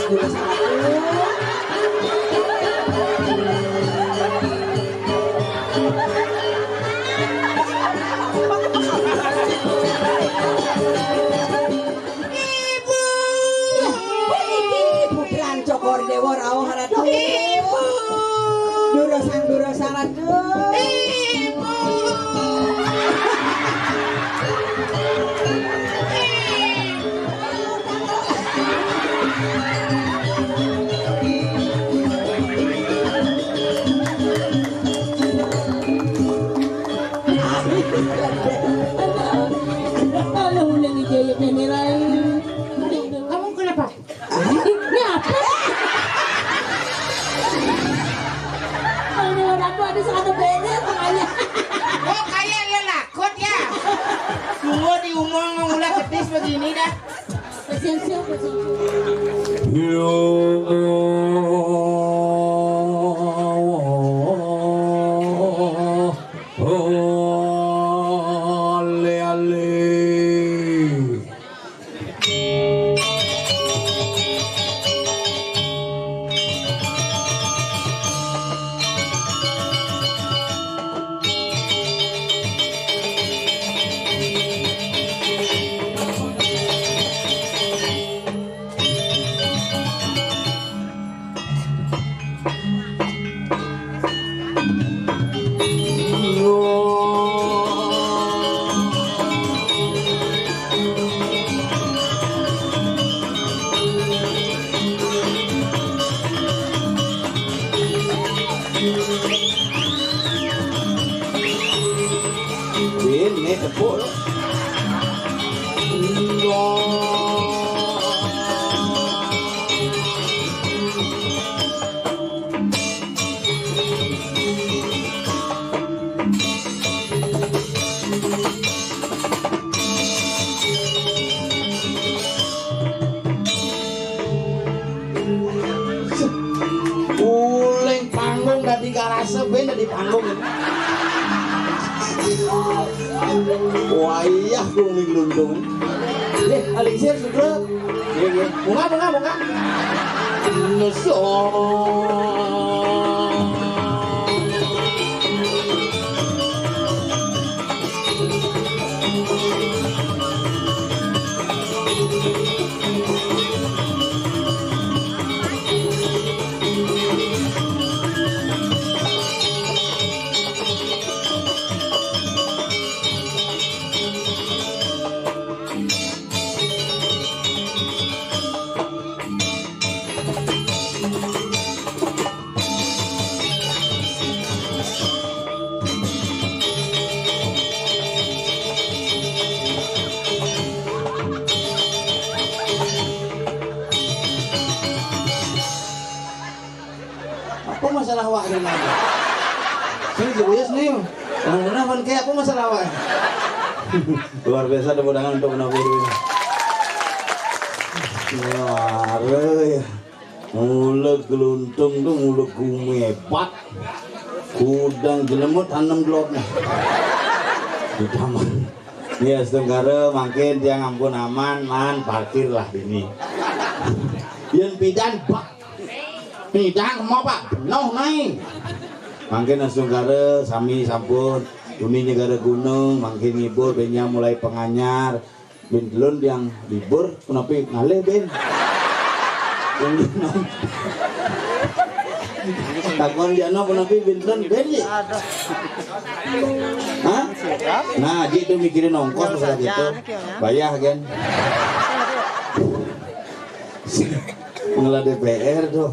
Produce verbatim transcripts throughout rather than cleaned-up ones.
Durus amat. Ibu. Ibu Blan Cokor Dewa rawuh ratu. Ibu. Durus sang durus ratu. Ibu. Aduh, udah dijahit ini lain. Kamu kenapa? Ini apa? Kalau ini orang tua ada satu beda makanya. Oh, kayak lelakon ya. Tunggu di umur ulah ketis begini dah. Bersiap-siap, bersiap-siap. Yo, ale, ale. Ini tepuk. Uling panggung dadi garase, ben dadi panggung. Wayah kuning luntung. Eh, alingsir, Sugro. Iya, iya. Bunga, bunga, bunga. Nusuk. Apa masalah awak ini? Sini serius nih. Mana mana kayak apa masalah awak? Luar biasa, tepuk tangan untuk Nabi ini. Wah, ya. Mula geluntung tu mula gumepat. Kudang jelemut tanem bloknya. Di taman. Ya, Astungkara, mangkin tiang ampun aman, man, parkirlah dini. Yen pidan, bak. Pidan, mau, Pak? Penuh, nai. Mangkin Astungkara, sami sampun. Uni Negara Gunung, mangkin ngibur, ben nyang mulai penganyar. Bin telun tiang libur, kenapi ngalih, bin? Takon jano kenapi bin telun, bin, ji? Hah? Nah, ji tu mikirin ongkos masalah gitu. Bayah, kan? Ngelah D P R tu.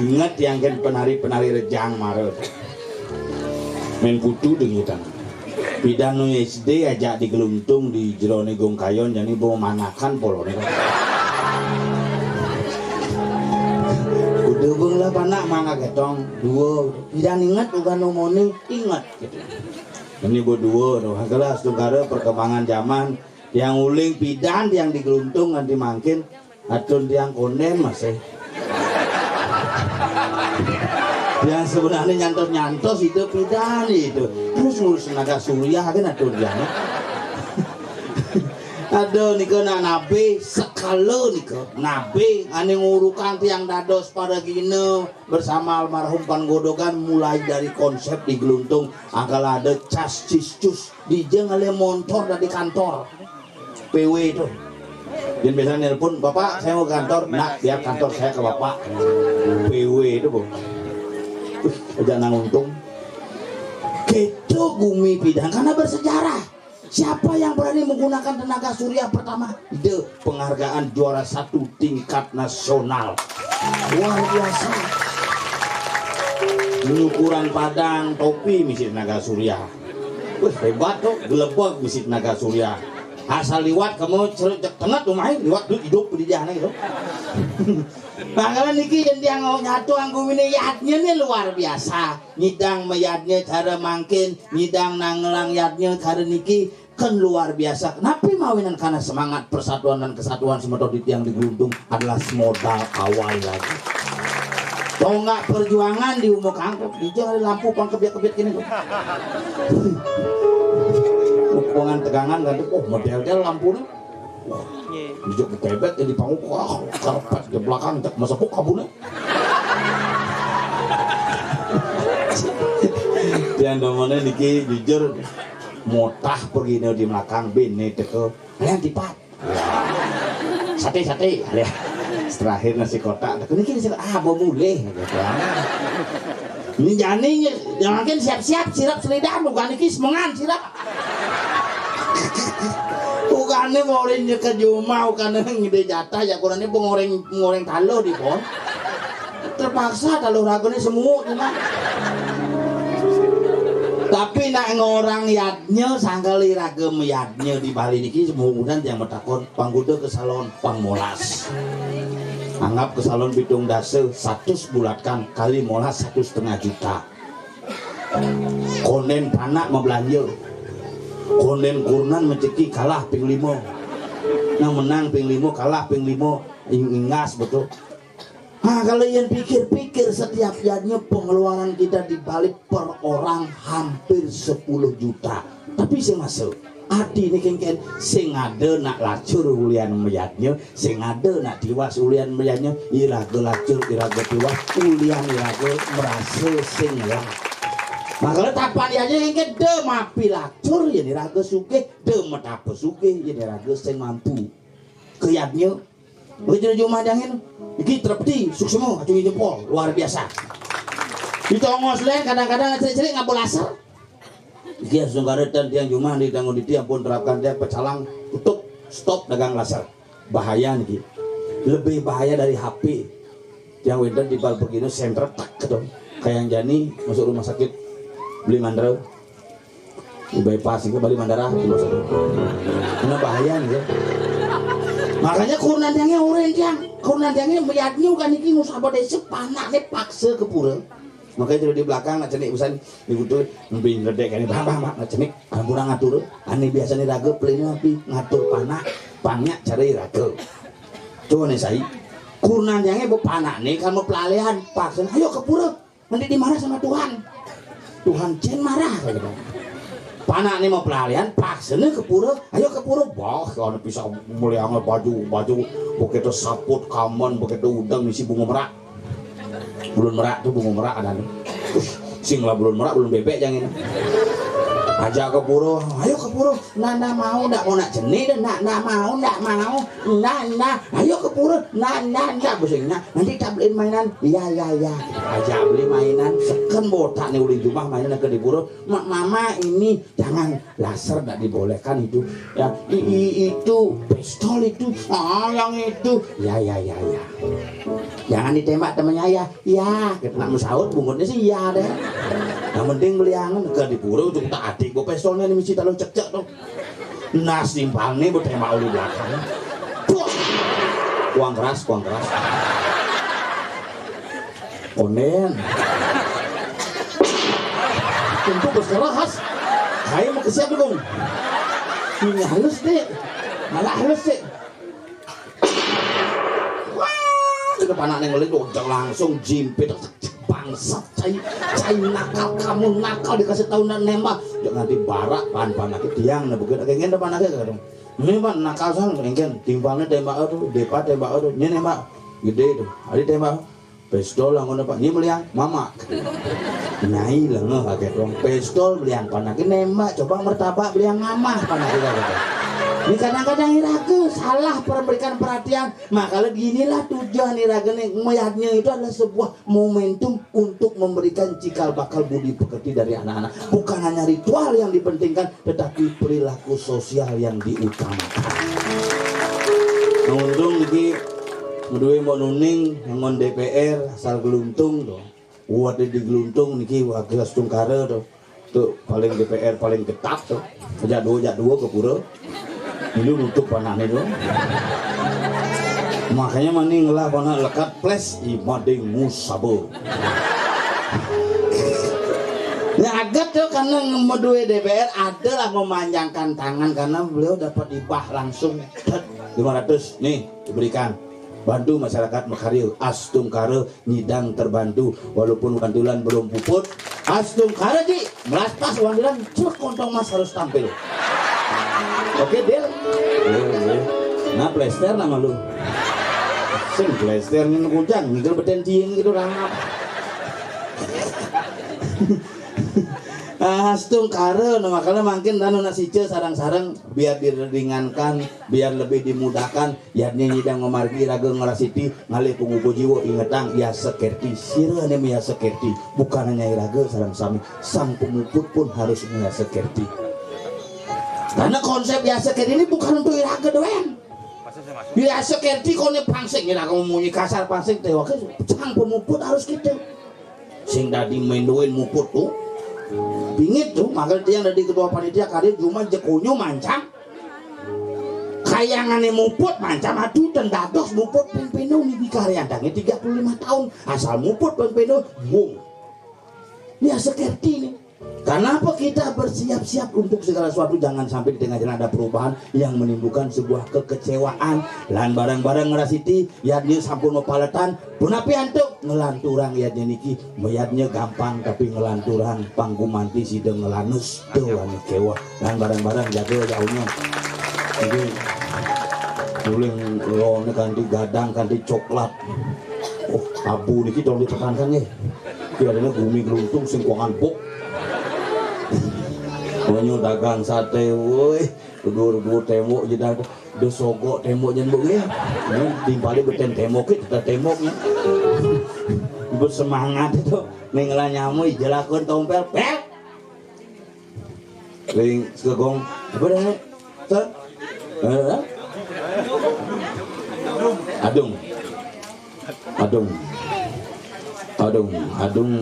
Ingat yang kan penari-penari rejang mara. Main putu dengan kita. Pidan nu S D ajak digeluntung di jerone gong kayon, jani bawa manakan polone. Udah beng lah panak mangga getong, dua. Pidan ingat ugan umone, ingat gitu. Ini berdua tu. Hagalah Astungkara perkembangan zaman. Yang uling pidan yang digeluntung nganti mangkin. Atun tiang konden masih. Yang sebenarnya nyantos-nyantos itu pidan itu. Terus ngurus tenaga surya kan atun tiang. Ada nika nak nabe sekala nika. Nabe ane ngurukan tiang dados para gina bersama almarhum Pan Godogan, mulai dari konsep di Geluntung, angkala ada cas cis cus, dija ngalih montor dari kantor P W itu. Dia biasa nelpon, "Bapak, saya mau ke kantor." "Nak, biar kantor saya ke Bapak." P W itu, Bu. Wih, aja nang untung. Gitu gumi pidang karena bersejarah. Siapa yang berani menggunakan tenaga surya pertama? Ide penghargaan juara satu tingkat nasional. Luar biasa. Nyukuran Padang, topi misi tenaga surya. Wih, hebat tuh, gelebeg misi tenaga surya. Asal liwat kamu cerut cek tengah tuh main, liwat duit hidup di dia gitu. Makanya niki yang dia nyatu anggung ini yatnya nih luar biasa. Nyidang mayadnya cara mangkin, nyidang nangelang yadnya cara niki kan luar biasa. Kenapa mawinan karena semangat persatuan dan kesatuan semeton di tiang di Geluntung adalah modal awal lagi. Tonggak perjuangan di umur kangkung, di jangan lampu pang kebiak-kebiak gini tuh. Mukungan tegangan kan tuh, oh model-model lampu nih. Wah, dijuk bebek jadi panggung, wah, karpet di belakang, cek masuk kabunnya. Tiang domone niki jujur motah pergi di belakang bini teko. Kalian tipat. Sate sate. Terakhir nasi kotak. Teko niki nasi kotak. Ah, mau mulih gitu. Ini jani yang makin siap-siap sirap selidan bukan niki semengan sirap. Bukannya mau nyeke juma, bukannya ngide jatah ya kurangnya pengoreng ngoreng taluh di pon. Terpaksa kalau ragane semua cuma. Tapi nak ngorang yadnya sangkal raga yadnya di Bali niki semua kemudian yang metakon pangguda ke salon pang molas. Anggap ke salon pitung dasa, satu bulatkan kali molas satu setengah juta. Konden panak mau belanja. Konden kurunan menceki kalah ping lima. Nang menang ping lima, kalah ping lima. Ing- inggas betul. Nah, kalau yang pikir-pikir setiap yadnya pengeluaran kita di Bali per orang hampir sepuluh juta. Tapi sing masuk. Ati ini kengken sing ada nak lacur ulian meyadnya, sing ada nak tiwas ulian meyadnya, iraga lacur, iraga tiwas, ulian iraga merasa sing lah. Makanya tapan yadnya kengken de mapi lacur, ya iraga sugih, de metapa sugih, ya iraga sing mampu. Ke yadnya, Begitu jumah dangin, iki terpeti, suksma, acungi jempol, luar biasa. Di tongos lain kadang-kadang cerik-cerik ngapa laser. Iki sungkara dan tiang jumah di tanggung di tiang pun terapkan tiang pecalang tutup stop dagang laser. Bahaya niki. Lebih bahaya dari H P. Yang wenten di bal begini senter tak gitu. Kayak jani masuk rumah sakit beli mandra. Bypass itu Bali Mandara cuma satu. Kena bahaya nih ya. Makanya kurnan tiangnya orang tiang, kurnan tiangnya melihatnya kan iki ngusah pada sepanak nih paksa ke pura. Makanya jadi di belakang nak cenik pesan di kutu lebih gede kan bang bang bang nak cenik ampura ngatur. Ane biasanya raga pelin api ngatur panak banyak cara raga. Coba nih saya kurnan tiangnya bu panak nih kamu pelalian paksa ayo ke pura. Nanti dimarah sama Tuhan. Tuhan cen marah gitu. Panak ini mau pelalian, paksanya ke pura, ayo ke pura. Bah, kalau bisa melihat baju, baju begitu saput, kamen begitu udang isi bunga merak. Belum merak tuh bunga merak ada nih. Sing lah belum merak belum bebek jangan. Aja ke pura, ayo ke pura. Nanda mau ndak mau nak jenih dah, nak nak mau ndak mau, ndak ndak, ayo ke pura, ndak ndak ndak, pusingnya nanti tak beliin mainan, iya iya iya, aja beli mainan, seken botak nih ulin jumah mainan ke di pura, mak mama ini jangan laser ndak dibolehkan itu, ya i, i, itu pistol itu, ah yang itu, ya ya ya ya, jangan ditembak temannya ya, ya kita nak mesaut bungutnya sih iya deh, yang penting beli angen ke di pura itu tak adik gue pistolnya nih mesti taruh cek cek tuh. Nas timpalne bertembak oleh belakang. Puh! Kuang keras, kuang keras. Konden. Tentu bos keras. Hai mau kesiap dong. Ini halus deh. Malah halus deh. Wah, kita panak neng langsung jimpit. Bangsat, cai, cai nakal, kamu nakal dikasih tahu nak nembak. Jangan di barak pan panaknya tiang nah begitu. Kayak ngene panaknya kadang. Ini mah nakal san, engken timpalnya tembak itu, depa tembak itu, ini nembak gede itu, ada tembak pistol lah ngono Pak, ini melihat mama. Nyai lengeh kaget dong, pistol belian panak ini nembak, coba mertabak belian ngamah panak kita gitu. Ini kadang-kadang iraga salah memberikan perhatian, makanya ginilah tujuan iraga nih, melihatnya itu adalah sebuah momentum untuk memberikan cikal bakal budi pekerti dari anak-anak. Bukan hanya ritual yang dipentingkan, tetapi perilaku sosial yang diutamakan. Nah, untung niki ngeduwe Mbok Nuning ngon D P R asal Gluntung to. Wah, di Gluntung niki wakil Astungkara to. Tuh paling D P R paling ketat tuh. Jadwa-jadwa ke pura. Ini nutup panahnya tuh. Makanya mani ngelah panah lekat ples imading musaba. Ya agak tuh karena ngemeduwe D P R adalah memanjangkan tangan karena beliau dapat hibah langsung. Lima ratus nih diberikan. Bantu masyarakat makarya, Astungkara nyidang terbantu walaupun bantulan belum puput. Astungkara di melastas wandilan, cek kontong mas harus tampil. Oke, deal. Iya, iya. Nah, plester nama lu. Sing plester ini kucang, ngigel beten tiing gitu lah. Astungkara, nah makanya makin dan anak sice sarang-sarang biar diringankan, biar lebih dimudahkan. Yadnya nyidang mamargi raga ngrasiti ngalih panguba jiwa, ingetang Yasa Kerti. Sira ane Yasa Kerti, bukan hanya iraga sareng sami, sang pemuput pun harus Yasa Kerti. Karena konsep Yasa Kerti ini bukan untuk iraga doang. Yasa Kerti kone pangsing, iraga munyi kasar pangsing tewake, sang pemuput harus kita. Sing dadi mendoin muput tuh. Bingit tuh, makanya tiang dadi ketua panitia karya cuma jekonyo mancang. Kayangane muput mancam adu ten dados muput ping pindho niki karyantange tiga puluh lima tahun. Asal muput ping pindho, wong. Ini Yasa Kerti nih. Kenapa kita bersiap-siap untuk segala sesuatu, jangan sampai di tengah jalan ada perubahan yang menimbulkan sebuah kekecewaan. Lan bareng-bareng ngrasiti, yadnya sampun mapaletan, punapi antuk ngelanturang yadnya niki, mayadnya gampang tapi ngelanturang panggumanti sida ngelanus tuh ane kewah. Lan bareng-bareng jaga jauhnya. Jadi uling lone kanti gadang kanti coklat. Oh, abu niki tolong ditekankan nggih. Ki adanya gumi geluntung sing kuangan bok. Banyu dagang sate, woi. Dua-dua tembok je dah. Dua sogok tembok jen bok nggih. Ini timpali beten tembok ki, kita tembok nih. Bersemangat itu. Ning lah nyamu ijelakun tompel, pel. Ring segong. Apa dah? Ter? Eh? Adung. Adung. Adung. Adung.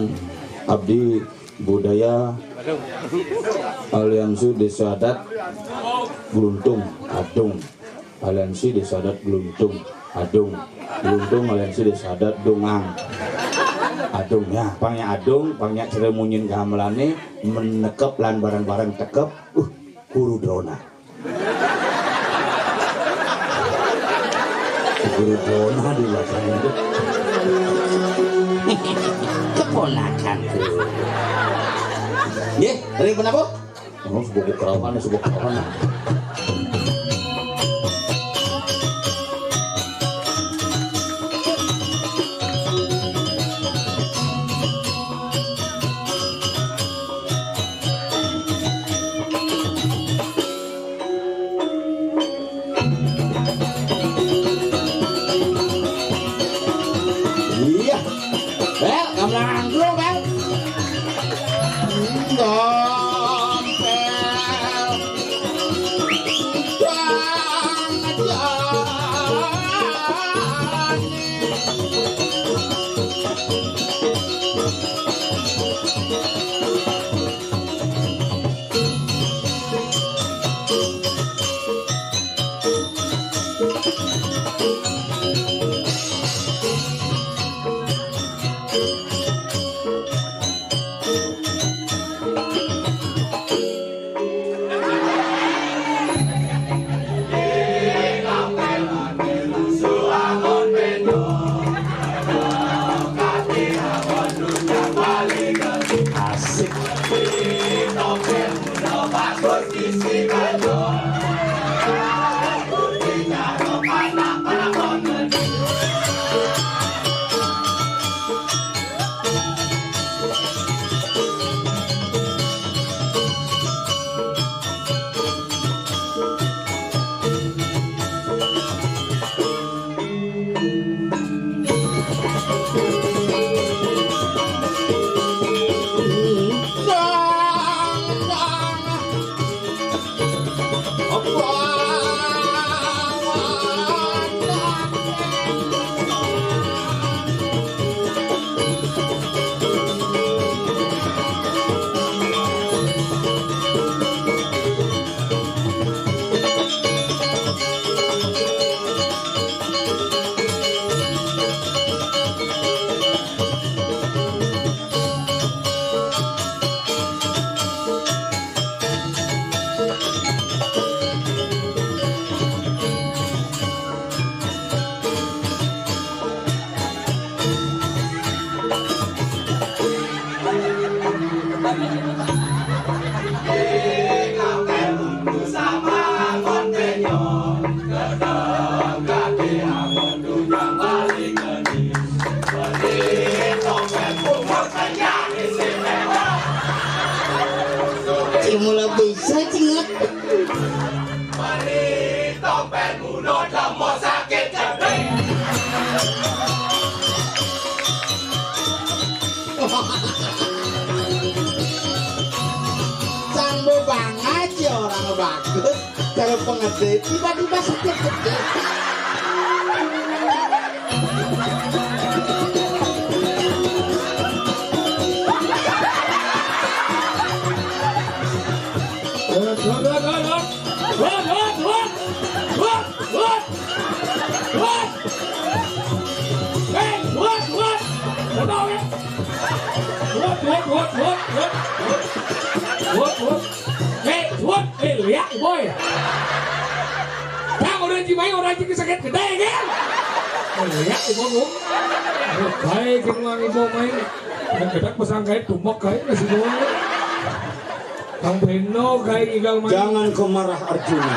Abdi budaya Aliansi Desa Adat Gluntung. Adung. Aliansi Desa Adat Gluntung. Adung. Gluntung Aliansi Desa Adat Dungang. Adung ya, pangnya adung, pangnya ceremunyin gamelane, menekep lan bareng-bareng tekep. Uh, guru drona. Guru drona di belakang itu. Keponakanku. Nggih, ring penapa? Oh, sebuah kerawan, sebuah kerawan. Iya. Bel, gamelan angklung, Bel. Gompel. Pengedé, tiba-tiba sakit gedé. Hut, hut, hut, hut. Hut, hut, hut, hut. Hut, hut, hut. Hut. Hei, hut, hut. Hut, hut, hut. Hut, hut, hut, hut. Hut, hut. Hei, hut. Hei, liak, boy. Kang, orang Cimahi, orang Cimahi sakit gedé, kan? Hei, liak, ibu, bu. Hei, kemang, ibu, main. Kadang-kadang pasang kain tumbok kain nasi doang. Kang Beno kayak ngigal main. Jangan kau marah, Arjuna.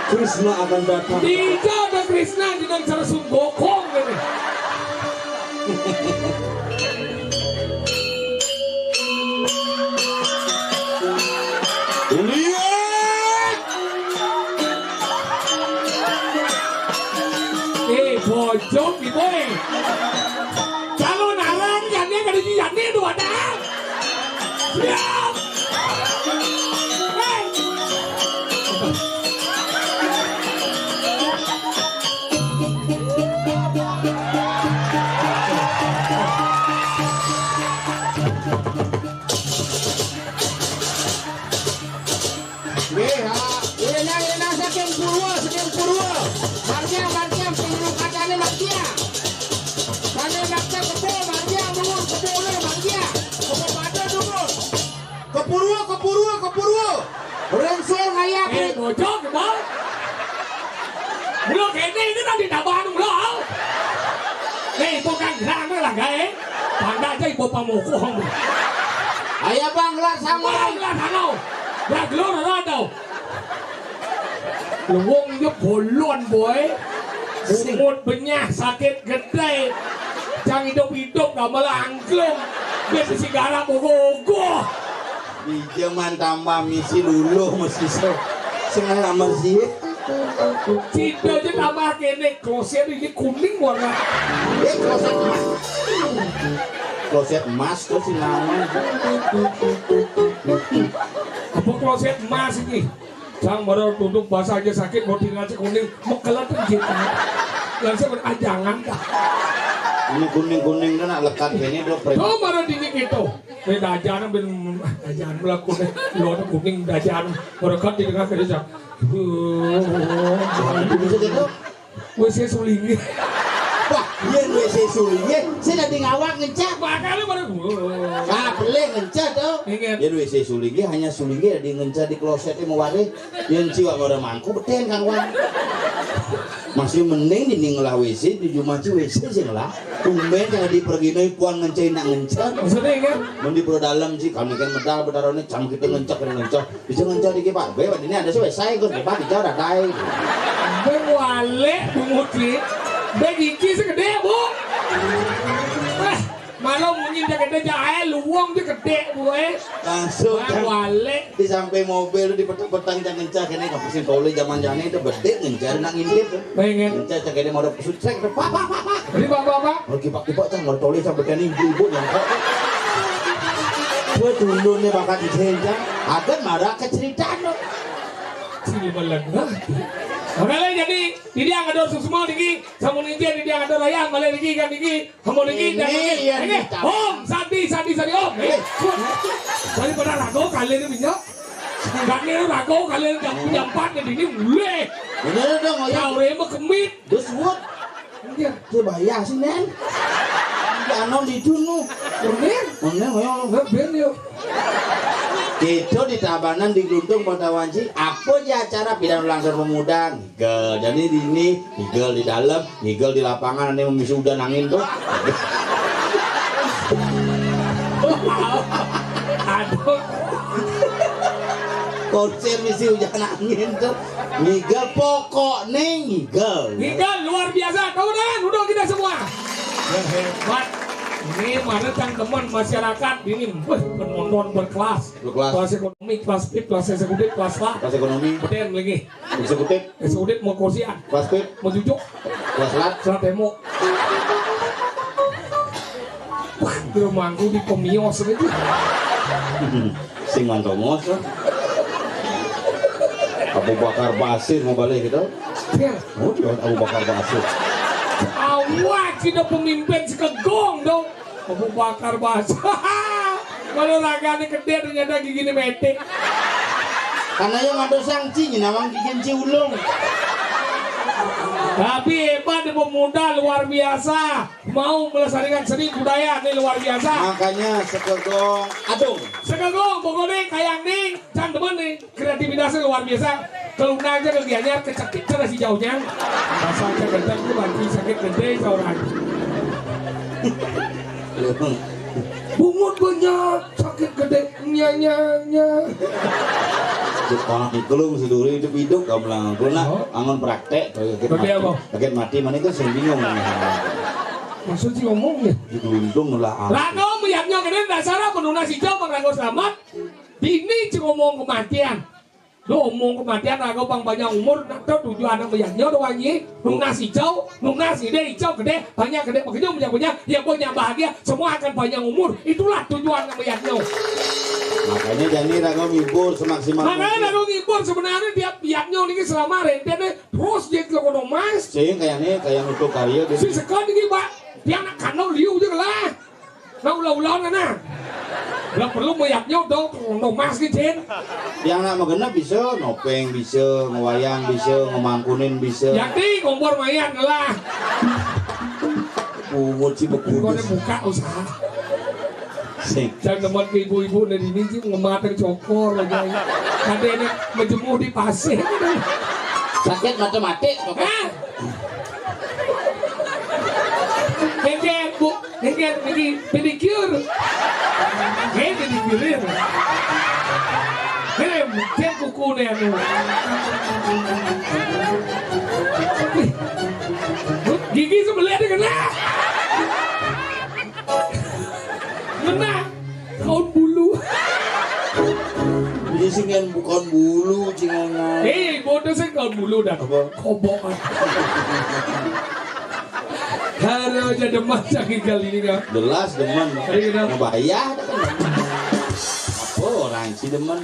Krishna akan datang. Tidak ada Krishna di dalam cara Sun Gokong ini. Lihat. Eh, bojong gitu, eh. Calon arang, jadinya kada jadinya tuh ada. Siap. Hei. Nggih, ha. Irina, irina saking purwa, saking purwa. Margia, margia, pangulung katane margia. Kane maksa kebo, margia, luwur, kebo, luwur, margia. Kebo pada dhuwur. Kepurwa, kepurwa, kepurwa. Rengsel ngayah. Eh, bojong, Bang. Mula kene ini tadi tambahan mula. Eh, itu kan gerang lah, gae. Pandai aja ibu pamukuh. Ayo, Bang, gelar sama. Bang, gelar sama. Lah, gelur ora tau. Luwung yo bolon, boy. Sing. Umut benyah, sakit gedé. Cang idup-idup, gak malah angklung. Wis isi garap ogoh-ogoh. Dija man tambah misi luluh mesti so. Sing lamar sih. Cita aja tambah kene, kloset ini kuning warna. Eh, kloset emas. Kloset emas tuh sing lamar. Apa kloset emas ini? Sang mara duduk basah aja sakit, mau tinggal sekuning, mekelet aja. Langsung ajangan dah. Ini kuning-kuning kan nak lekat kene, Bro, pre- Tuh, mara dini gitu. Ini dajan, ben, dajan melaku nih. Lo kuning dajan. Merekat di tengah kerja. Bisa gitu? W C sulinggih. Wah, yen W C sulinggih, sing dadi ngawak ngencah. Makane pada. Ah, pelih ngencah to. Ingat. Yen W C sulinggih, hanya sulinggih dadi ngencah di klosete meware. Yen ciwak ora mangku beten kang wan. Masih mending dini ngelah W C di rumah ci W C sing ngelah. Tumben yang di pergino puan ngencah nak ngencah. Maksudnya ingat. Mending pro dalam sih, kami kan medal betarone jam kita ngencah, kena ngencah. Bisa ngencor iki, Pak. Be, ini ada sih, saya ikut, Pak, bicara, dai. Be wale, bungut, Ki. Be gigi segede, Bu. Eh, malah munyi dia gede, jahe, luwung dia gede, Bu, eh. Langsung Be kan wale. Di samping mobil, di petang-petang, jangan ngencor, kene, kapusin tole, zaman jane, itu bedek, ngencor, nak ngintip, tuh. Pengen. Ngencor, cek, ini mau ada pusut, cek, Pak, Pak, Pak, Pak. Jadi, Pak, Pak, Pak. Lagi, Pak, Pak, cang, mau tole, sampai kene, ibu-ibu, yang kok. Gue dulu nih, bakat di sini, cang. Akan marah ke cerita, no. Sini malah. Oke, jadi, jadi yang ada susuma, diki, sama ninja, jadi yang ada raya, malah diki, kan, diki, sama diki, ini dan diki. Yang ini, ditambah. Om, Santi, Santi, Santi, Om. Eh, eh. Daripada ragu, kalian ini minyak. Kalian ragu, kalian jam, jam empat ke dini, mulai. Bener dong, oh ya. Kau rema kemit. Terus, Wut. Iya. Coba ya, sih, Nen. Ya, anon di dulu. Bener. Bener, oh ya. Bener, bener, yuk. Kita di Tabanan, di Gluntung, Kota Wanci, apa aja acara pilihan ulang tahun pemuda? Ngigel. Jadi di ini, ngigel di dalam, ngigel di lapangan, ada yang misi udan angin tuh. Aduh. Konser misi hujan angin tuh. Ngigel, pokoknya ngigel. Ngigel luar biasa. Tepuk tangan untuk kita semua. Ya, hebat. Ini mana teman-teman masyarakat ini, weh, penonton berkelas. Berkelas. Kelas ekonomi, kelas pip, kelas eksekutif, kelas lah. Kelas ekonomi. Betul lagi. Eksekutif. Eksekutif mau kursian. Kelas pip. Mau jujuk. Kelas lat. Kelas temo. Wah, lu mangku di pemios gitu. Sing mantongos, kan? Abu Bakar Basir mau balik gitu. Ya. Oh, dia Abu Bakar Basir. Awak kita pemimpin sekegong dong. Abu Bakar Basir. Kalau raganya gede, ternyata giginya metik. Karena yang ada sangci, nawang gigin ci ulung. Tapi hebat, pemuda luar biasa. Mau melestarikan seni budaya nih, luar biasa. Makanya sekegong adung. Sekegong, pokoknya kayak nih, can demen nih. Kreativitasnya luar biasa. Kalau aja ke Gianyar, kecekik cara si jauhnya. Rasa aja gendang tuh lagi sakit gede seorang. Bungut banyak, sakit gede, nya nya nya. Jepang itu lu seduri itu hidup kamu lah. Lu nak Oh. angon praktek. Berarti apa? Kaget mati mana itu sing bingung. Maksud si ngomong nih. Digelundung lah. Rano melihatnya kena dasar apa nunas hijau bang Rano selamat. Dini cek ngomong kematian. Lo omong kematian, aku pang panjang umur, nak tahu tujuan anak melihatnya doang ye. Nunas hijau, nunas gede, hijau gede, banyak gede, makanya punya punya, ya punya bahagia, semua akan panjang umur. Itulah tujuan anak melihatnya. Makanya jadi raga ngibur semaksimal Makanya mungkin. Aku ngibur sebenarnya tiap lihatnya ini selama rente deh, terus dia ke kono mas. Sing kayak ini, kayak nutup karya gitu. Si sekan ini pak, dia anak kano liu aja lah. Nah, ulah-ulah, nah, nah. Lah perlu meyaknya dong, no mas ki, Jin. Yang nak magena bisa, nopeng bisa, ngewayang bisa, ngemangkunin bisa. Yakti, kompor mayan lah. Pungut si Kau bekudus. Buka usaha. Sing. Jangan teman ke ibu-ibu dari ini sih ngemateng cokor aja. Ada yang menjemur di pasir. Sakit mata mati. Hah? Hengket, Bu, hengket, niki pedicure. Hei, pedicure. Hei, cek kuku nih, anu. Gigi sebelah dia kena. Kena. Kaun bulu. Ini sing kan bukan bulu, cingangan. Eh, bodoh sih kaun bulu dah. Apa? Kobok. Haro aja demen sakit kali ini kan. Jelas demen. Iya, kan? Ngebayar. Apa orang si demen?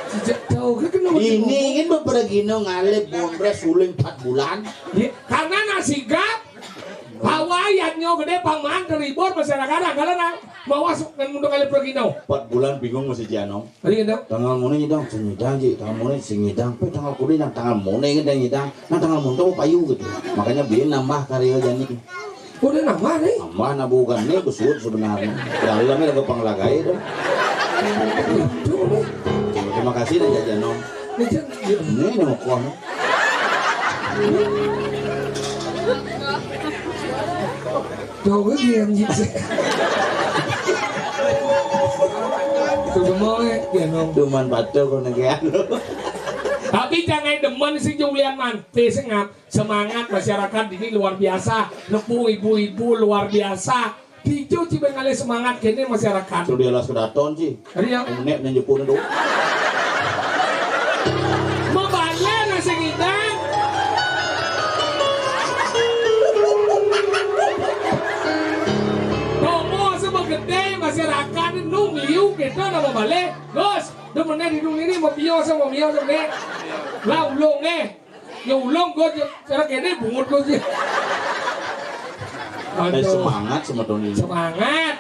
Sejak tahu kan kenapa Ini ingin beberapa gino ngalih bondres suling empat bulan. Iya, karena nasi gap. Hawa yatnyo gede paman terhibur masyarakat karena mawas ngan mundur kali pergi no. Empat bulan bingung masih Jano. Hari ini Tanggal mone nyidang, sing nyidang ji. Tanggal mone sing nyidang. Pe tanggal kudi nang tanggal mone kan nyidang. Nang tanggal muntung payu gitu. Makanya biar nambah karya Jani. Udah nambah nih. Nambah nabukan nih besut sebenarnya. Dalamnya lagu panglagai tuh. Terima kasih dah jajan om. Ini kan, ya. Ini ini mau kuah. Jauh dia yang gitu. Tuh semua ya, dia nong. Cuman patuh kau negeri anu. Tapi jangan demen si Julian Mantis ngap. Semangat masyarakat ini luar biasa. Nepu ibu-ibu luar biasa. Dijo ci ben ngalih semangat kene masyarakat. Sudah lah sudah ton ci. Iya. Nek nang Jepun itu. Mabale nasi ngidang. Tomo sama gede masyarakat nung liu kita nama bale. Gus, demennya di nung ini mau pio sama pio sama nek. Lah ulung eh. Ya ulung gua je-, cara kene bungut gua sih. Eh, semangat sama Tony. Semangat.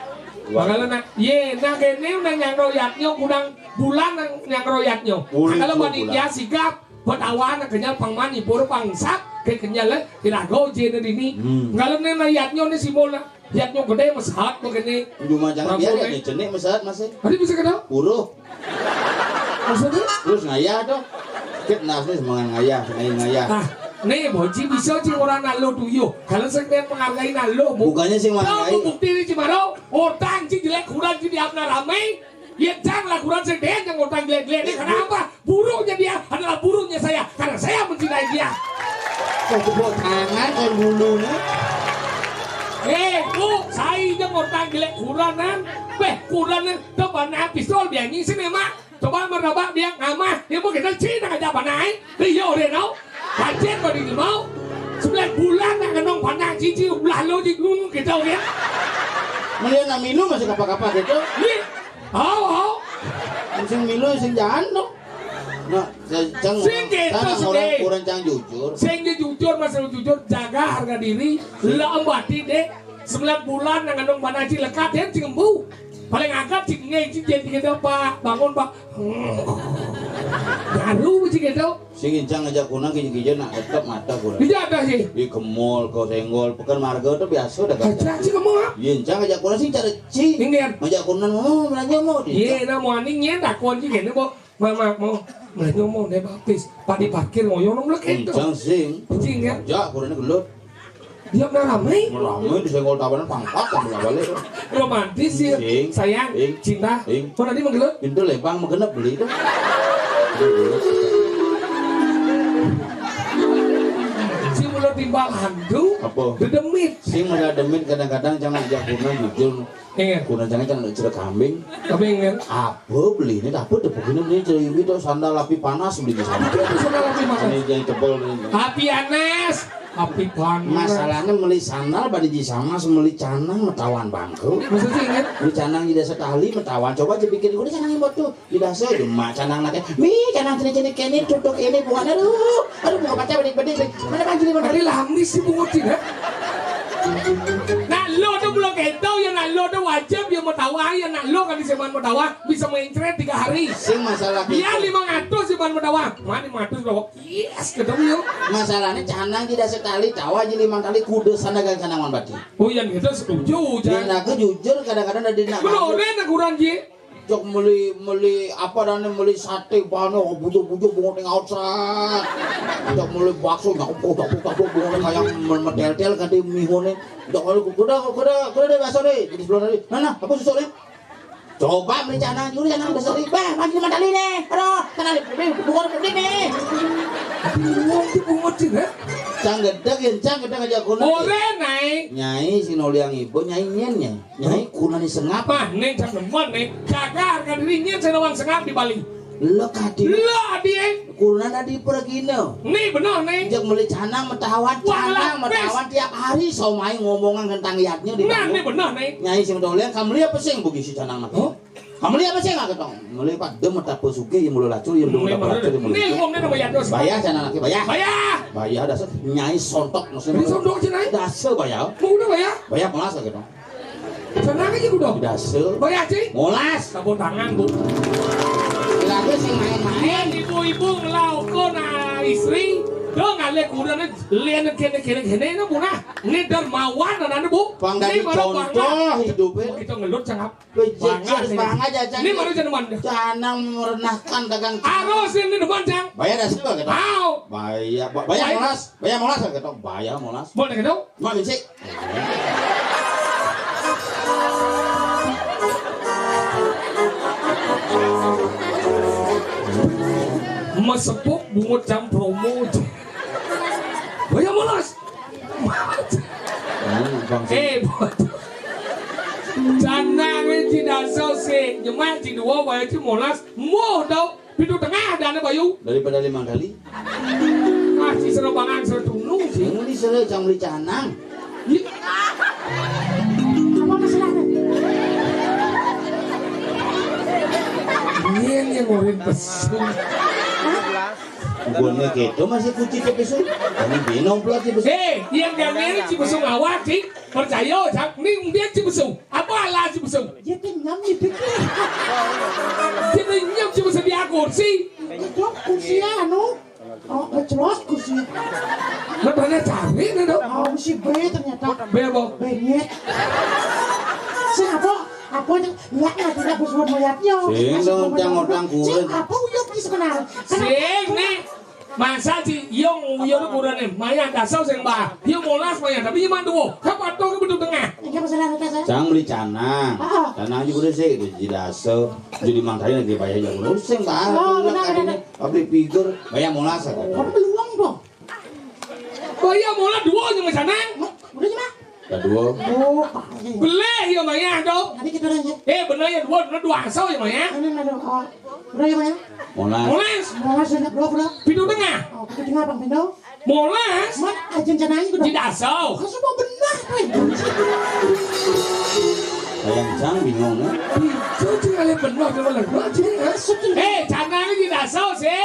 Wah. Makanya nak, ye, nah kene udah nyangro yatnyo kurang bulan nang nyangro yatnyo. Bulan, Kalau dua panitia bulan. Sigap, buat awan kenyal pangman ipur pangsat, ke kenyal eh, kira go je ne dini. Hmm. Kalau ne na yatnyo ne simbola. Yatnyo gede mesehat begini. Cuma jangan biar Prabu ya ne. Ni cenik mesehat masih. Tadi bisa kena? Uruh. Maksudnya? Terus ngayah tuh. Kit nas ni semangat ngayah, ngayah, ngayah. Nah, nih boci bisa cing orang nalo tuyo. Kalau saya pengen menghargai nalo, bu. Bukannya sing Tahu menghargai. Bukti ni cimaro, orang cing jelek kurang cing diapna ramai. Ya janganlah kurang sedih yang orang jelek-jelek ni. Kenapa? Buruknya dia adalah buruknya saya karena saya mencintai dia. Kau tepuk tangan kau dulu ni. Eh, bu, saya je orang jelek kuranan. Beh, kuranan tu panah pistol biar ngisi memang. Coba merabak biar ngamah. Dia mungkin Cina aja panai. Dia orang tahu. Kajian kau di mau. Sembilan bulan nak kenong panah cici ulah lo di gunung kita ya. Melihat nak milu masih kapa-kapa gitu. Ni, au, au. Sing milu sing jahan tu. Nah, cang, cang, sing gitu, cang sing orang gitu. Kurang cang jujur. Sing dia jujur, masalah jujur, jaga harga diri. Lah, embati deh, sembilan bulan nang ngandung mana ci lekat, dia cing embu. Paling agak cing nge, cing jadi gitu, Pak. Bangun, Pak. Baru cing gitu. Sing incang ngajak kunang, kija-kija nak tetep mata kurang. Iya, ada sih. Di ke mall, ke senggol, pekan marga tuh biasa dah. Aja, cing, kamu, ah? Iya, incang ngajak kunang sing cara ci. Ini, kan? Ngajak kunang, mau belanja mau di. Iya, nah, mau aning nyen, takon, cing, gitu, kok. Mama, mau belanja mau naik baptis. Pak di parkir ngoyo nong lek itu. Kencang sing. Cing ya. Ya, kurangnya gelut. Dia udah ramai. Ramai di senggol tawanan pangkat kamu lah balik. Romantis ya. Sing. Sayang, sing, cinta. Sing. Mana dia menggelut? Pintu lempang menggenep beli itu. Si mulut timbal hantu. Apa? Dedemit. Sing malah demit kadang-kadang jangan ajak kurang jujur. Ingat. Kuna jangan kan cerita kambing. Kambing, kan? Apa beli ini? Apa tuh begini, ini cerita ini tuh sandal api panas beli di sana. Itu tuh sandal api panas. Ini yang tebal ini. Api panas. Api panas. Masalahnya beli sandal bani di sama beli canang metawan bangku. Maksudnya ingat? Beli canang tidak sekali metawan. Coba aja pikir, udah canang yang buat tuh. Tidak saya cuma canang nak. Mi canang cini-cini kene tutuk ini bukan, aduh. Aduh, mau baca bedik-bedik. Mana bang jadi mana? Tadi lamis si bungut sih, ya. Nak lo tuh belum ketau ya, nak lo tuh wajib ya mau tawa ya, nak lo kan di zaman mau tawa bisa mencret tiga hari. Sing masalah dia lima ratus zaman mau tawa. Mana lima ratus lo? Yes, ketemu yuk. Masalahnya canang tidak sekali tawa aja lima kali kuda sana gak canang wan bati. Oh, yang kita setuju, dia jangan. Nak jujur kadang-kadang ada di nak. Belum ada kurang ji. Cok meli, meli apa dan meli sate bano bujuk-bujuk bungut ning outside. Cok meli bakso nyakuk kotak-kotak bungut kayak metel-tel kan di mihone. Cok meli kuda, kuda, kuda deh bakso deh. Jadi sebelah tadi. Nah, nah, apa susu deh? Coba beli canang, juri canang besar deh. Bah, makin lima kali nih. Aduh, sana deh, bungut deh nih. Bungut, bungut sih, ya? Cang gedeg ya, cang gedeg aja kuno. Ore naik. Nyai si noliang ibu, nyai nyen, nyai. Nyai, kunani sengap. Apa? Nih, cang demen nih. Jaga harga diri, nyai saya nawang sengap di Bali. Lo kadi. Lo adi, eh? Kunan adi pergina. Nih, bener nih. Jek meli canang metawan, wah, canang lapis. Metawan tiap hari somai ngomongan tentang yadnya di. Nah, bangun. Nih bener nih. Nyai sing toleh, kamu lihat apa sing bagi si canang mati? Oh? Kamu lihat apa sing nggak ketong? Meli pada mata pesuke yang mulai lacur, yang mulai lacur, yang mulai. Nih, uangnya nama yadnya. Bayar canang lagi, bayar. Bayar. Bayar dasar nyai sontok maksudnya. Ini sontok sih, nyai? Dasar bayar. Mau udah bayar? Bayar malas lagi dong. Tenang aja, kudu. Dasar. Bang Haji. Molas. Tepuk tangan, Bu. Lagu sing main-main. Ibu-ibu ngelauko na istri, do ngalih kuda ne, lian kene, kene, kene, ini punah. Ini dermawan, anak, Bu. Bang, ini dari baru contoh bangga. Hidupnya. Bu, kita ngelut, cangap. Bejek, bangga harus sih. Bangga aja, ini baru jeneman. Jangan merendahkan dagang. Harus ini depan, Cang. Bayar dah, sih, gitu. Bayar, ba-, bayar molas. Bayar molas, gitu. Bayar molas. Boleh, gitu? Mak, Cik. Mesepuk bungut jam promo. Boya molas. Hmm, bangsa. Eh, bot. Jangan, eh, tidak so sih. Cuma di dua, boya di molas. Moh, tau. Pintu tengah ada anak bayu. Daripada lima kali. Ah, si serebangan seretunung sih. Yang di sere cang beli canang. Ih. Apa masalahnya? Ini yang ngorin pesung. Bukannya gitu masih kunci ke pesung. Kami bingung pula ke pesung. Eh, yang gak ngerti pesung awak sih. Percaya, Cak. Ini dia si besung. Apa alah si besung? Dia kenyam ni pikir. Dia kenyam si besung dia kursi. Itu kursi anu. Oh, ngeclos kursi. Lah, banyak cari ni, dok. Oh, si B ternyata. B apa? Benyek. Si apa? Apa yang nggak ngerti lah, bos, buat melihatnya. Sing dong, cang, orang kurang. Si apa uyuk di sebenarnya? Kenapa? Sing, nih. Masa si Yong, Yong kurang ni, maya dasar sing bah. Yong molas maya, tapi iman dua. Kapan tu ke betul tengah? Iya, masalah atas, eh? Cang beli canang. Ah. Canang juga sih, di dasar. Jadi mangkali lagi bayar yang lu sing bah. Oh, benar, benar, benar. Public figure, bayar molas, eh. Oh, peluang dong. Bayar molas dua je macam mana? Udah je, Mak. Dah dua. Oh, Pak. Beli ya maya tu. Nanti kita dah je. Eh, benar ya dua, benar dua asal ya maya. Ini ada, oh. Berapa ya, Bang, ya? Molas. Molas. Molas, banyak, bro, bro. Pintu tengah. Oh, pintu tengah, Bang, pintu. Molas. Mat, aja rencana aja, bro. Tidak asal. Kau semua benar, Bang. Bayang cang bingung, eh? Itu cing alih benar, dia malah gua cing, eh? Eh, canang ini tidak asal sih.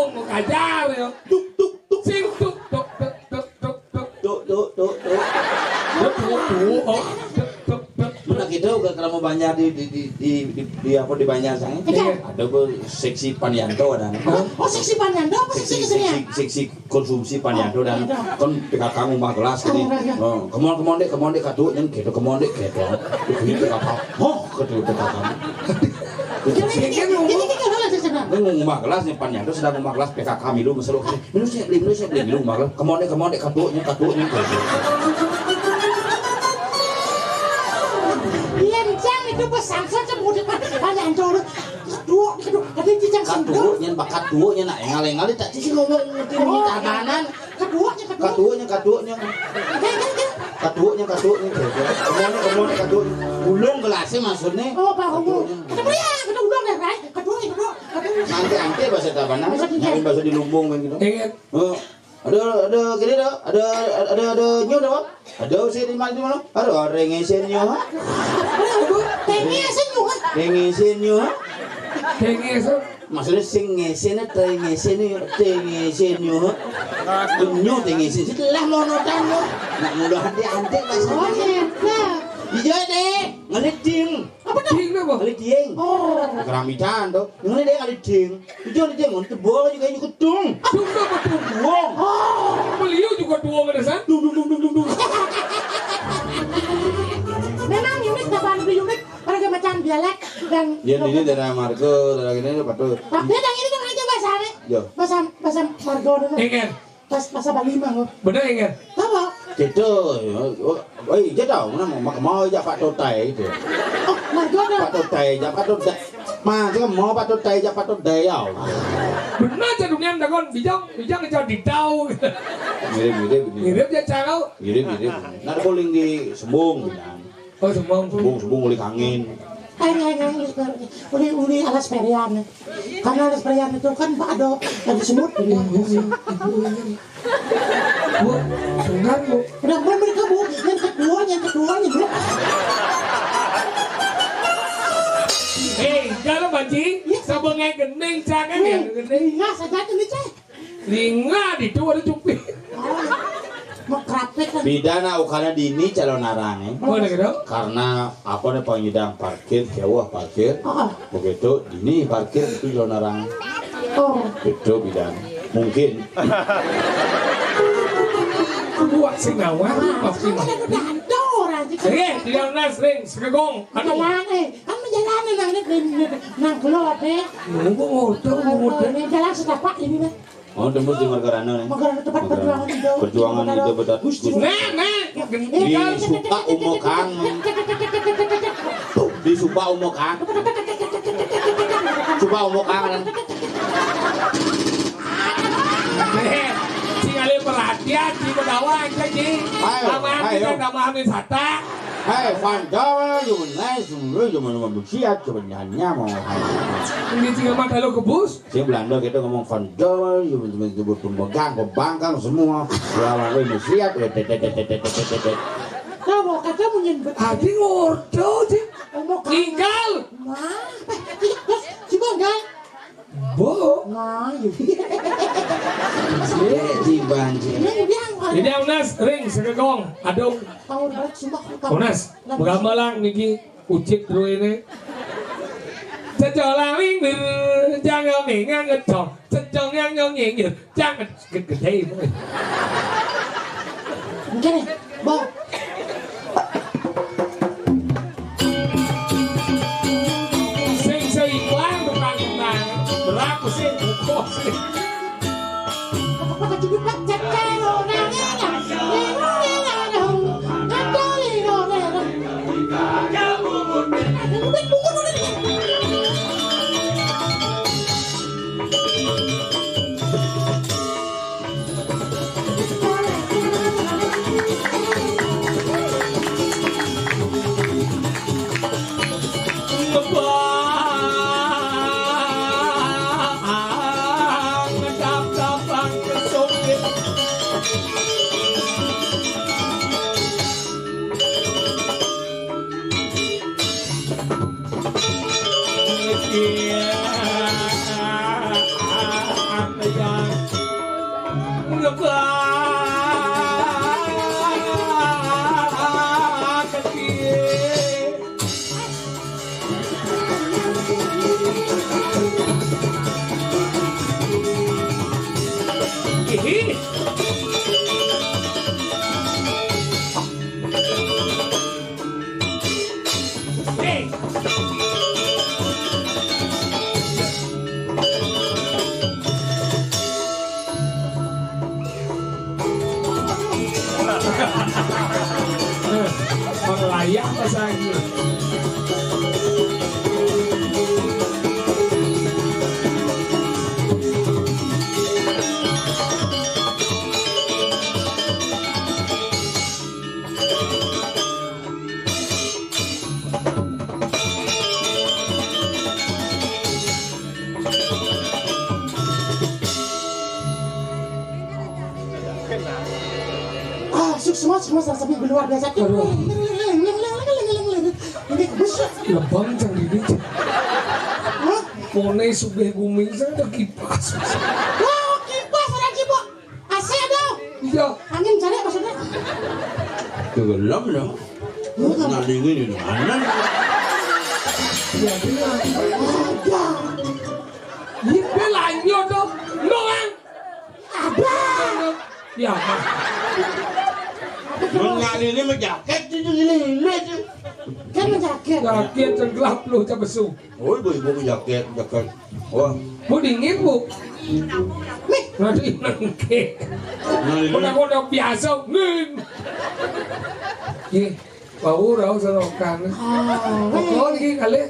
Tung, kajar ya. Tuk, tuk, tuk. Sing tuk, tuk, tuk, tuk, tuk, tuk. Tuk, tuk, tuk, tuk. Tuk, tuk, tuk, oh. Tuk, tuk, tuk, tuk. Nah, gitu, ke keramo Banjar di, di, di, di, di, di apa, di Banjar sana? Iya. Ada apa, seksi Panyanto ada. Oh, seksi Panyanto apa seksi kesenian? Seksi, seksi konsumsi Panyanto dan kan P K K ngumah gelas gini. Oh, come on, come on, Dek, come on, Dek, katuuk nyen gitu, come on, Dek, gitu. Itu P K K. Oh, kata P K K. Jadi, jadi, jadi, jadi, jadi, jadi, jadi, Ini ngumah gelas nih, Panyanto sedang ngumah gelas, P K K milu, mesra. Milu, saya beli, milu, saya beli, milu, ngumah gelas. Come on, Dek, come on, Dek, katuuk nyen, katuuk nyen, gitu. Iya, Cang, itu pas Samson sama udah Panyanto lu. Katuuk, katuuk, ada cicang sendok. Katuuk nyen, bakat tuuk nyen, nak engal-engal, tak cici ngomong ngerti. Oh, iya. Tabanan. Katuuk nyen, katuuk. Katuuk nyen, katuuk nyen. Oke, oke, oke. Katuuk nyen, katuuk nyen, gitu. Come on, Dek, come on, Dek, katuuk nyen. Ulung gelasnya maksudnya. Oh, Pak Ulung. Katuuk nyen. Kata pria, kata ulung deh, Rai. Katuuk nyen, katuuk, katuuk. Nanti, nanti bahasa Tabanan. Bahasa Cicang. Nyari bahasa di Lumbung kan gitu. Iya. Oh. Ada, ada gini dah. Ada, ada, ada nyu dah, Pak. Ada usi di mana, di mana? Ada orang ngesen nyu, ha? Aduh, tengesen nyu, ha? Tengesen nyu, ha? Tengesen. Maksudnya sing ngesen, tengesen nyu, tengesen nyu, ha? Nyu tengesen. Setelah monotan, ha? Nak mula antik-antik bahasa. Oh, iya. Iya, Dek. Ngeliting. Apa tuh? Ting apa? Ngeliting. Oh. Keramitan tuh. Ngeliting, ngeliting. Itu ada dia, ngono tebal juga ini ketung. Dung apa dung? Wong. Oh. Beliau juga dua ada san. Dung, dung, dung, dung, dung, dung. Memang unik, kapan lebih unik? Pada macam dialek dan Ya, ini daerah Margo, daerah ini apa tuh? Tapi yang ini kan aja bahasa aneh. Ya. Bahasa, bahasa Margo dulu. Enggak. Pas, pas apa lima, kok? Bener enggak? Apa? Gitu, ya. Oh, oh, iya, tahu, mana mau, mau, mau, ya, Pak Totai, gitu. Oh, Margo ada. Pak Totai, ya, Pak Totai. Mas, kamu mau Pak Totai, ya, Pak Totai, ya. Bener jadungan takon, bijang, bijang jauh di tau. Mirip-mirip ini. Mirip ya cakau. Mirip-mirip. Nah, paling di Sembung, bilang. Oh, Sembung. Sembung, Sembung uli kangin. Ayo, ayo, ayo, uli, uli alas perian. Karena alas perian itu kan ada, ada semut. Iya, iya, iya. Bu, sebentar, Bu. Udah, Bu, mereka, Bu. Yang kedua, yang kedua, nih, Bu. Hei, kalau Banci, ya. Sabungai gending, jangan ya, gending. Iya, saja tuh, nih, Cek. Linga di itu ada cupi. Oh, mau kerapit kan. Bida nak ukana dini calon arang, eh. Oh, ada gitu? Karena apa nih pangidang parkir, jauh parkir. Oh. Begitu, dini parkir itu calon arang. Oh. Betul, bidan. Mungkin. Buat sing ngawang, pasti. Kan ada udah ada orang sih. Eh, dia nas ring, segegong. Aduh. Jalan, eh. Kan menjalan nang, nang, nang keluar, eh. Nunggu motor, nunggu motor. Ini jalan setapak ini, Bang. Oh, tembus di Margarana, nih. Margarana tempat perjuangan itu. Perjuangan itu betul. Gusti. Nah, nah. Di Suka Umokang. Di Suka Umokang. Suka Umokang. Eh, sing ale perhatian, di Bedawa aja, Ji. Ayo, aman, ayo. Kita tambah wisata. Hai, Fanta, gimana? Sumber gimana, mau bersiap sebenarnya mau. Ini juga mah kalau kebus. Sing Belanda kita ngomong Fanta, gimana, gimana, gimana, pemegang, pembangkang semua. Selama ini siap, ya, tet, tet, tet. Kamu kata mau nyebut. Adi ngordo, Ji. Ngomong kamu. Tinggal. Nah, eh, terus, si Bangga. Bo. Nah, iya. Jadi banjir. Ini dia, Bang. Jadi, Unas, ring, segegong, adung. Tahu banget, sumpah, aku tahu. Unas, berapa lang niki ucit dulu ini. Cecolang minggu, jangan mingan ngecong, cecong yang nyong nyinyir, jangan gede-gede. Oke, Bang. Sing seimbang tukang-tukang. Berapa sih? Bukoh sih. Melayang pas lagi. Ah, sukses, sukses, tapi luar biasa. Aduh. Ini buset. Lebang cang ini. Hah? Mone sugih gumi, saya ada kipas. Wah, kipas, ada kipas. A C dong. Iya. Angin cari maksudnya. Tenggelam dong. Ngalingin di mana? Ya, iya. Ada. Ini lanjut dong. Lo kan? Ada. Ya, Mas. Mengalingin menjaket itu, ini, ini itu. Kan menjaket. Jaket tenggelam lo, coba su. Oh, ibu-ibu jaket, jaket. Wah. Bu dingin, Bu. Nih. Nanti nengke. Nah, ini. Udah, udah biasa, nih. Ih, bau rau serokan. Oh. Pokoknya lagi kali.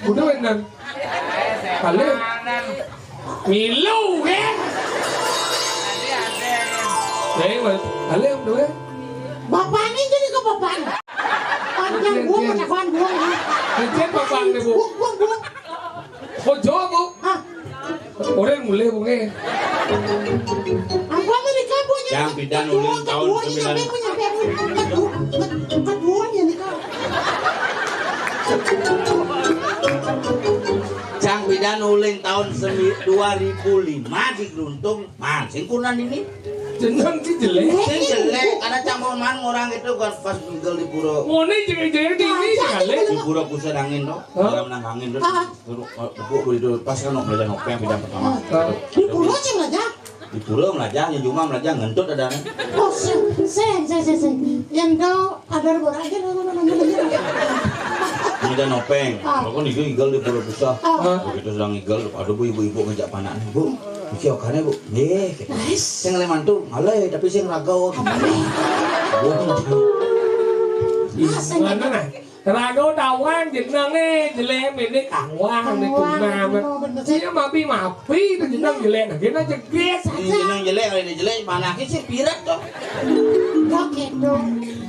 Udah, enak. Kali. Milu, kan? Hei, Mas. Alem tu, eh? Bapak ni jadi ke bapak ni? Panjang gua, Jen, Jen. Macam gua, ha? Jen, Jen, bapak ni, Bu. Gua, gua, gua. Oh, jawab, Bu. Hah? Orang mulai, Bu, eh. Apa mereka punya? Yang bidan ulin tahun keduanya sembilan. Nyampe, nyampe, nyampe, kedua, kedua ni, ni, kau. Cang bidan ulin tahun semi-, dua ribu lima di Gruntung. Man, sing kunan ini. Jeneng ki jelek. Sing jelek, karena cang mau man orang itu kan pas ngigel di pura. Ngone jelek-jelek di ini, jelek. Di pura pusat angin tuh. Hah? Dalam nang angin tuh. Ah. Terus, eh, tepuk dulu itu pas kan mau belajar nopeng bidan pertama. Ah. Di pura sih belajar. Di pura belajar, yang cuma belajar ngentut ada nih. Oh, sing, sing, sing, sing, sing. Yang kau ada orang aja, ada orang aja. Belajar nopeng. Ah. Aku nih igel di pura pusat. Ah. Begitu sedang igel, ada bu ibu-ibu ngejak panak nih, "Bu, iki okane, Bu." "Nggih," gitu. Nice. Sing ngalih mantu, ngalih, tapi sing ragau. Amin. Bu, ah, sing mana, nah? Ragau tawang jenenge jelek, ini kawang, ini kawang, kumam. Oh, bener. Sia mapi-mapi, itu jeneng jelek, nah, kena jeget. Ini jeneng jelek, kalau ini jelek, panake sih piret tuh. Oke, tuh.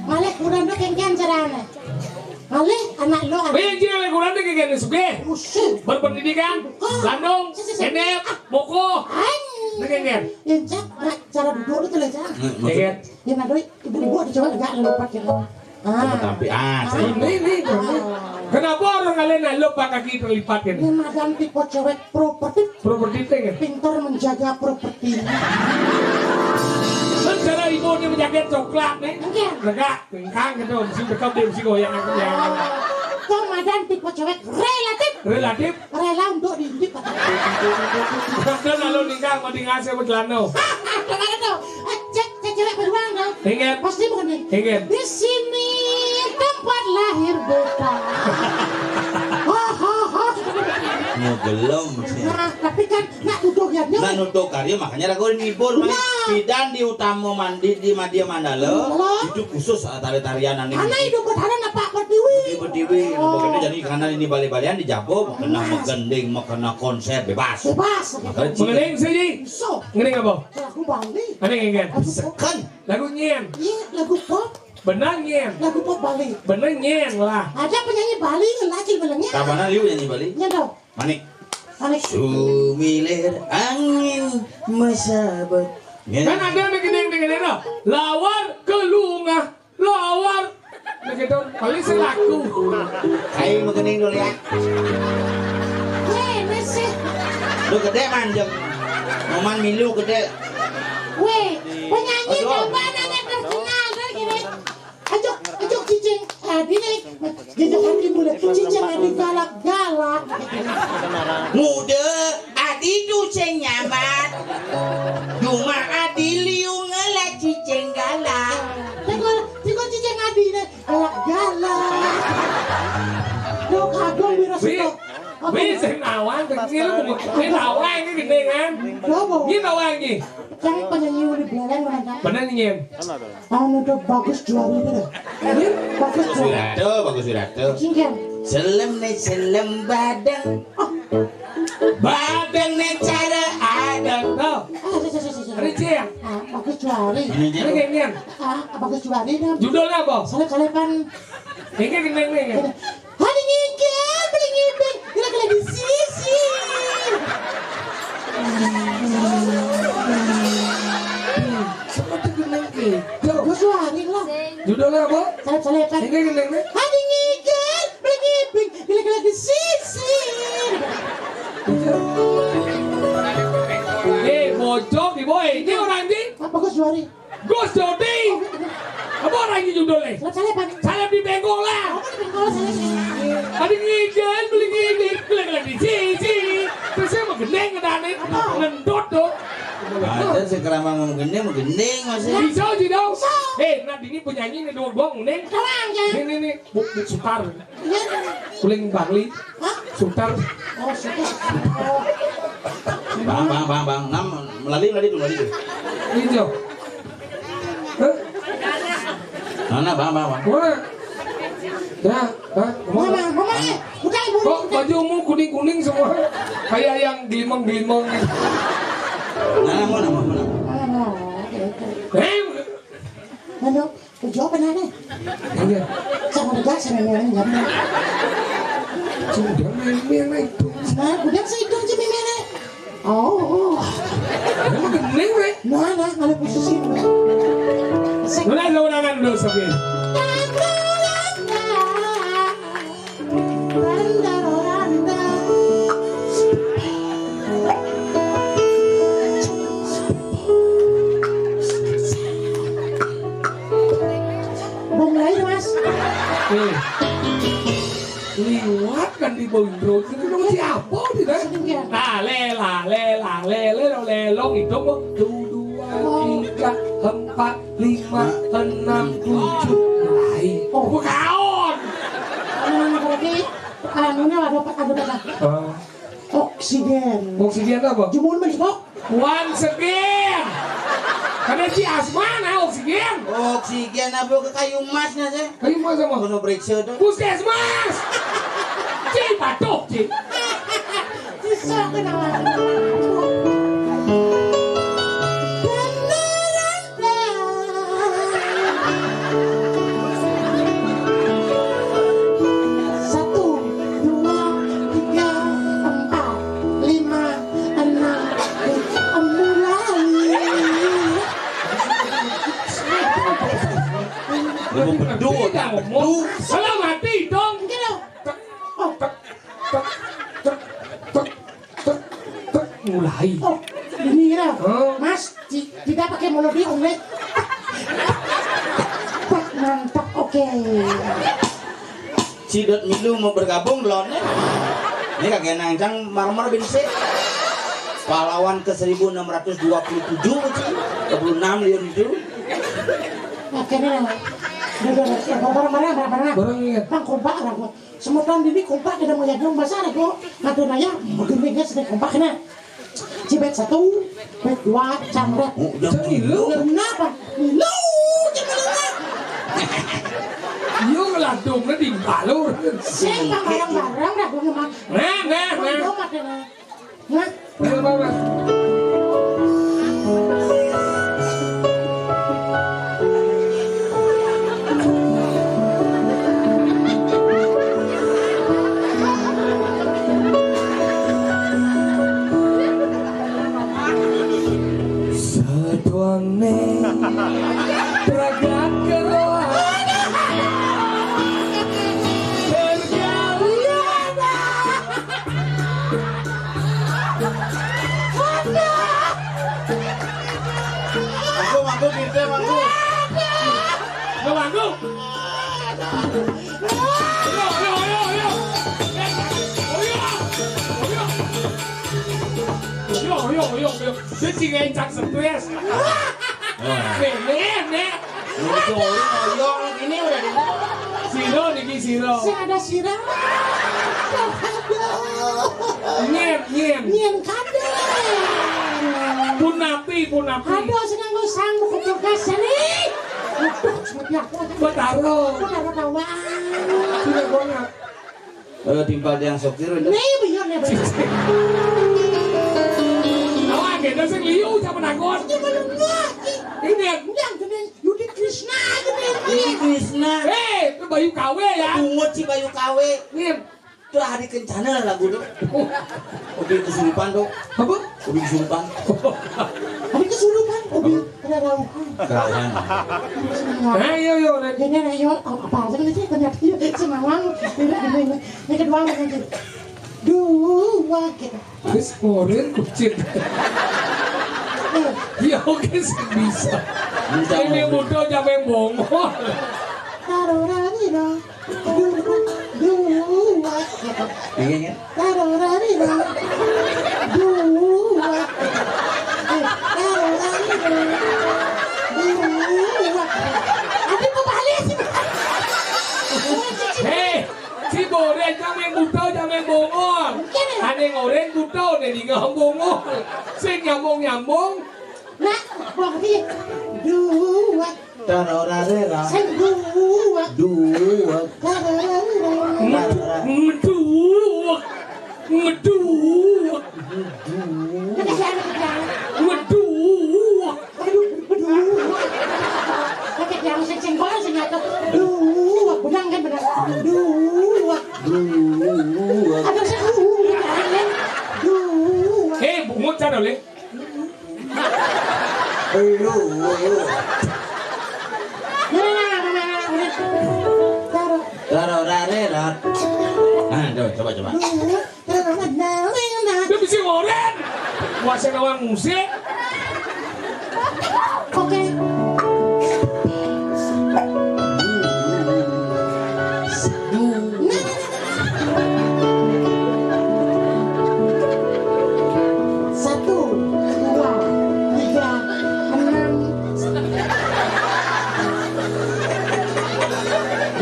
Malah kurang tuh kengkian carane. Malih anak lo, anak. Weh, iki lek kurang iki kene sugih. Usih. Berpendidikan, oh, landung, sih, sih, sih, enek, ah, moko. Hai. Nek, nek. Ya, Cak, nah, cara duduk itu lah, Cak. Nek, nek. Ya, nah, doi, ibu-ibu ada coba enggak lupa gitu. Ah. Coba tampil. Ah, saya ini, ini, ini. Ah. Kenapa orang kalian nak lupa kaki terlipat kan? Ini madam tipe cewek properti. Properti itu kan? Pintar menjaga properti. Kan cara ibu ni menjaga coklat ni. Enggak. Enggak. Tengkang gitu, mesti dekat dia, mesti goyang aku ya. Komandan tipe cewek relatif. Relatif. Rela untuk diintip. Ada lalu nikah mau tinggal saya bercelana. Dengar itu. Cek, cek cewek berjuang dong. Ingat. Pasti bukan nih. Ingat. Di sini tempat lahir beta. Hahaha. Mau gelem sih. Nah, tapi kan nak tuduh ya. Nah, nutup karya makanya ragu ngibur, Mas. Nah. Bidan di utama mandi di Madya Mandala, halo? Itu khusus, ah, tari-tarian ane. Anak hidup bertahan apa pertiwi? Pertiwi, oh. Pokoknya jadi karena ini bali-balian di Jabo, mau kena, nah, megending, mau kena konser, bebas. Bebas. Makanya cik. Mengending sih, Ji. So. Ngending apa? Lagu Bali. Ada yang ingat? Lagu pop. Seken. Iya, lagu pop. Benar nyen. Lagu pop Bali. Benar nyen lah. Ada penyanyi Bali yang lagi belengnya. Kapan liu nyanyi Bali? Nyen dong. Manik. Manik. Sumilir angin mesabat. Kan ada nih gini, gini, gini, no. Lawar ke lungah, lawar. Begitu, paling selaku. Ayo, mengening dulu ya. Weh, masih. Lu gede manjeng. Moman milu gede. Weh, penyanyi, aduh, gambaran yang terkenal, dari gini. Ajuk, ajuk cicing. Ah, dini. Jejak hati muda. Cicing adi galak-galak. Muda, adi tu sing nyaman. Cuma adi liu ngelak cicing galak. Tengok, tengok cicing adi ni. Galak-galak. Yo, kagum, Wiro Bi, Sito. Bi, sing nawang, sing ngilu, sing nawang ini gini kan. Coba. Ini nawang ini. Cari penyanyi Uli Beleng, mana, Cak? Bener nih, Nyen. Anu tuh Bagus Juari itu deh. Bagus Juari. Wirata, Bagus Wirata. Singkir. Selem nih, selem badeng. Oh. Badeng nih cara adeng. Tuh. Ah, si, si, si, si, si. Ada Cik ya? Ah, Bagus Juari. Ini Cik. Ini Nyen. Ah, Bagus Juari nih. Judulnya apa? Selep-selepan. Ini gini, nih, nih. Hari ngigel, beli ngibing, gila-gila di sisi. Semua tuh geneng gitu. Gue suarin lah. Judulnya apa? Selep-selepan. Ini geneng nih. Hari ngigel, beli ngibing, gila-gila di sisi. Eh, bocok di boy. Ini orang di. Apa gue suarin? Gus Jody. Apa orang ini judulnya? Lah, saya apa? Saya di Bengkola. Apa di Bengkola saya? Tadi ngigel, beli ngigel, beli lagi cici. Terus saya mau gendeng ngedane, apa? Ngendot tuh. Ada sekarang mau gendeng, mau gendeng masih. Bisa sih dong. Bisa. Eh, nah ini penyanyi ini dua dua gendeng. Tenang ya. Ini nih, Bu, Bu Sutar. Iya. Kuling Bangli. Hah? Sutar. Oh, Sutar. Oh. Bang, bang, bang, bang. Nam, melali, melali tuh, melali tuh. Ini, Jo. Hah? Mana, bang, bang, bang? Mana? Nah, nah, kemana? Mama, mama, eh, udah ibu. Kok bajumu kuning-kuning semua? Kayak yang gelimang-gelimang gitu. Nah, mana, mana, mana? Mana, mana? Oke, oke. Eh, Mana? Tujuh apa nane? Iya. Sama juga sama yang lain, ya. Sudah main-main itu. Nah, udah saya itu aja main-main. Oh. Emang gending, weh. Nah, nah, ada posisi. Sek. Mana ada undangan dulu, Sofi? Bung lain, Mas. Eh. Liwat kan di Boindro itu dong siapa di dah? Sini dia. Lale, lale, lale, lelo, lelo, itu mau tuh dua, tiga, empat, lima, enam, tujuh, mulai. Oh. Bukaon. Anu, berarti anunya ada apa, ada apa? Ah. Oksigen. Oksigen apa? Jumur mentok. Once again. Karena si asma nah oksigen. Oksigen apa ke kayu emas nah sih? Kayu emas apa? Kuno periksa dong. Puskesmas. Ci patuh ci. Bisa kenal. Satu, dua, tiga, empat, lima, enam, tujuh, mulai. Lu mau bedul, bedul. Salah mati dong. Gitu. Tek, tek, mulai. Oh, ini ya. Hah? Mas, ti-, tidak pakai melodi, Om Lek. Tek, mantap, oke. Cidot milu mau bergabung belum ya? Ini kagak nangcang marmer bin C. Pahlawan ke seribu enam ratus dua puluh tujuh, Ci. Dua puluh enam liun itu. Oke, nih. Udah, udah, udah. Barang, barang, barang, barang. Barang, iya. Bang, kompak, barang, gua. Semua tahun ini kompak tidak mau jadi bahasa ada kok. Ada nanya, begini kan sedang kompak nah. Cibet satu, bet dua, cangret. Oh, udah. Cang ilu. Kenapa? Ilu, jangan lupa. Iya ngeladung na di balur. Sing barang-barang dah gua ngomong. Nah, nah, nah. Ngomong ada nah. Nah. Nah, nah, nah. Setuangne pragat keroan pergaulan. Mangku, mangku, Dirjen, mangku. Yo, mangku. Yo, yo, yo, yo. Yo, yo, yo, yo. Yo, yo, yo, yo. Dia sing encang stres. Nih, nih, nih. Ini udah di siro niki siro. Sing ada siro. Aduh. Nyen, nyen. Nyen kadang. Punapi, punapi. Aduh, sing nganggo sang buku tugas ini. Aduh, seperti aku. Betaro. Betaro tawang. Tidak banget. Eh, timpal tiang sopir, udah. Nih, bener, nih, bener. Awak kita sing liu sama nakon. Ini belum lagi. Ini yang, yang jenis Yudi Krishna aja nih. Yudi Krishna. Eh, itu Bayu K W ya. Bungut si Bayu K W. Nih. Itu hari kencana lagu tuh. Obi kesurupan tuh. Apa? Obi kesurupan. Obi kesurupan, obi kerauhan. Kerauhan. Nah, iya, iya, Nek. Ini, Nek, iya, apa, apa aja kan sih ternyata iya, semalam. Ini, ini, ini, ini kedua lagi. Dua, gitu. Wis ngoren kucing. Iya, oke sih bisa. Ini muda jameng bongol. Taruh lagi dong. Dua, dua, gitu. Iya, iya. Tarararira. Dua. Eh, tarararira. Dua. Ati kok balik sih? Hei, si Boren jameng buta, jameng bongol. Mungkin ya. Ane ngoren buta, ane dingah bongol. Sing nyambung-nyambung. Nah, wah, iya. Dua. Tarararira. Sing dua. Duwek. Ngeduwek. Ngeduwek. Ngeduwek. Aduh, aduh. Pakai yang sing-sing bae sing nyatet. Duh, benang kan benang. Duh. Duh. Ada sing duh, benang. Duh. Eh, bungut kan oleh. Eh, duh. Nah, nah, nah, nah, nah. Taruh. Taruh, taruh, taruh. Nah, coba, coba, coba. Duh. Dia bisa ngoren. Kuasa nawang musik. Oke. Satu, dua, tiga, enam.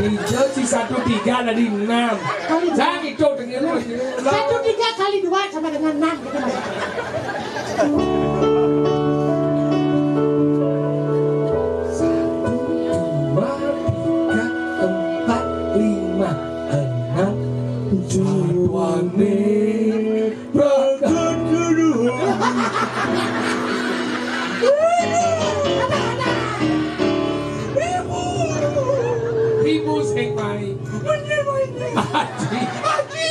Hijau si satu tiga tadi enam. Kali dua. Saya itu dengan satu tiga kali dua sama dengan enam gitu, Mas. Satu, dua, tiga, empat, lima, enam, tujuh. Satuane. Berangkat dulu. Ibu sing mai. Bener, Pak. Haji. Haji.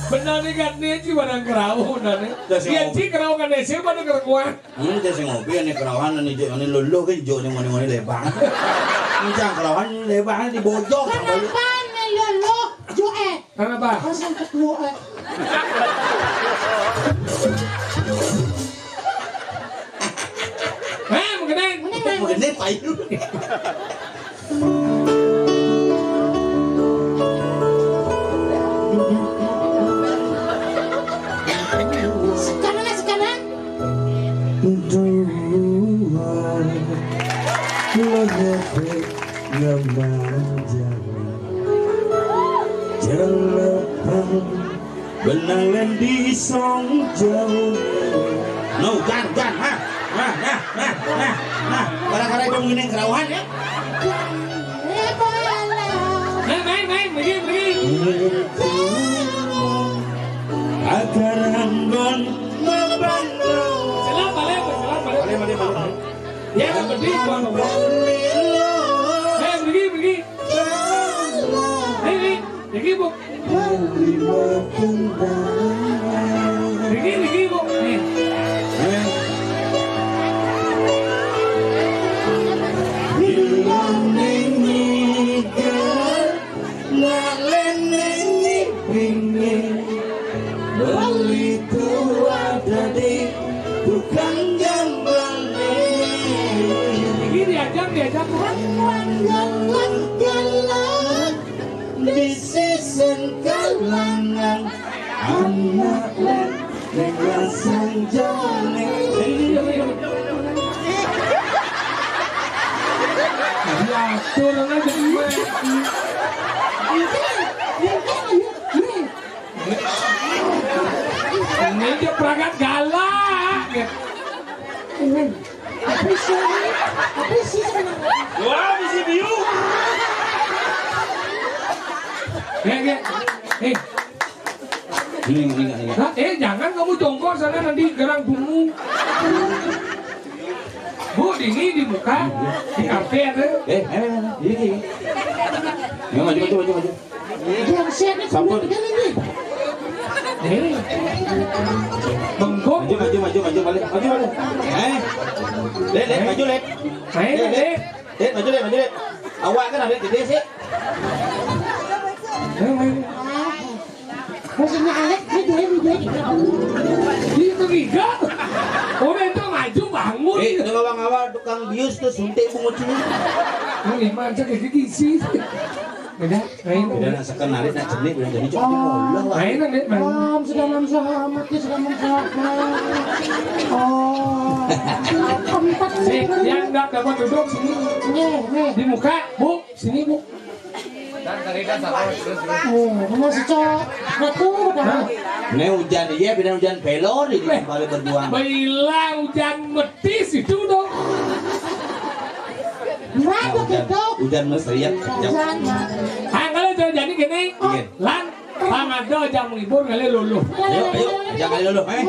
Bener nih kan, nih, Ci, barang kerau, bener nih. Lah, sing Iya, Ci, kerau kan, nih, sing pada kerkuan. Hmm, dia sing ngopi, ini kerawan, ini jok, ini luluh, kan jok, ini ngoni-ngoni lebang. Ini jangan kerawan, ini lebang, ini bojok, sama lu. Kenapa nih luluh, Joe? Kenapa? Harus yang kedua, eh. Eh, mengenai. Mengenai. Mengenai, Pak Yu. Sekarang, sekarang. Dua, lo nyepik ngemanjang. Jelepang. Benang lendi song jauh. No, jan, jan, nah, nah, nah, nah, nah, nah. Kadang-kadang itu mengenai kerauhan ya. Main, main, main, pergi, pergi. Agar anggon mabando. Selam balik, selam balik. Balik, balik, balik. Ya, kan berhenti, Bang. Eh, pergi, pergi. Pergi, pergi. Pergi, Bu. Pergi, pergi, Bu. Nih. Nak leneng ipine beli tua dadi tukang gambale. Iki diajak, diajak. Wanggalan galak di sisen kalangan anak ning sanjane. Diatur aja gue. Ini dia perangkat galak. Apa sih? Apa sih sebenarnya? Wah, bisa biu. Eh, eh, eh. Ini, ini, ini. Hah? Eh, jangan kamu jongkok sana, nanti gerang bungu. Bu, di ini, di muka, di karpet, eh. Eh, eh, eh, ini, ini. Ya, maju, maju, maju, maju. Dia siap nih, sampun. Ini, ini. Eh. Bengkok. Maju, maju, maju, maju, balik. Maju, maju. Eh. Lek, Lek, maju, Lek. Ayo, Lek, Lek. Lek. Lek, maju, Lek, maju, Lek. Awak kan ada gede sih. Eh, eh. Maksudnya Alek, dia, dia, dia. Itu tiga. Orang itu maju bangun. Eh, kalau awang-awang tukang bius tuh suntik bungut sini. Ini mah aja kayak gigi sih. Beda, lain. Beda nak seken narik, nak jenik, beda jadi cok. Oh. Lain, lain, lain. Om, sudah mam sahamat, ya, sudah mam sahamat. Oh. Empat. Nih, yang nggak dapat duduk sini. Nih, nih. Di muka, Bu. Sini, Bu. Oh, ini masih cowok. Betul, betul. Hah? Ini hujan, iya, beda hujan pelor ini. Eh, balik berjuang. Bila hujan metis itu dong. Nah, ujan, ujan mesti ya, kejap. Ujan. Ah, kalau ujan jadi gini, iya. Lan, pang ada aja menghibur kali luluh. Ayo, ayo, jangan luluh, eh.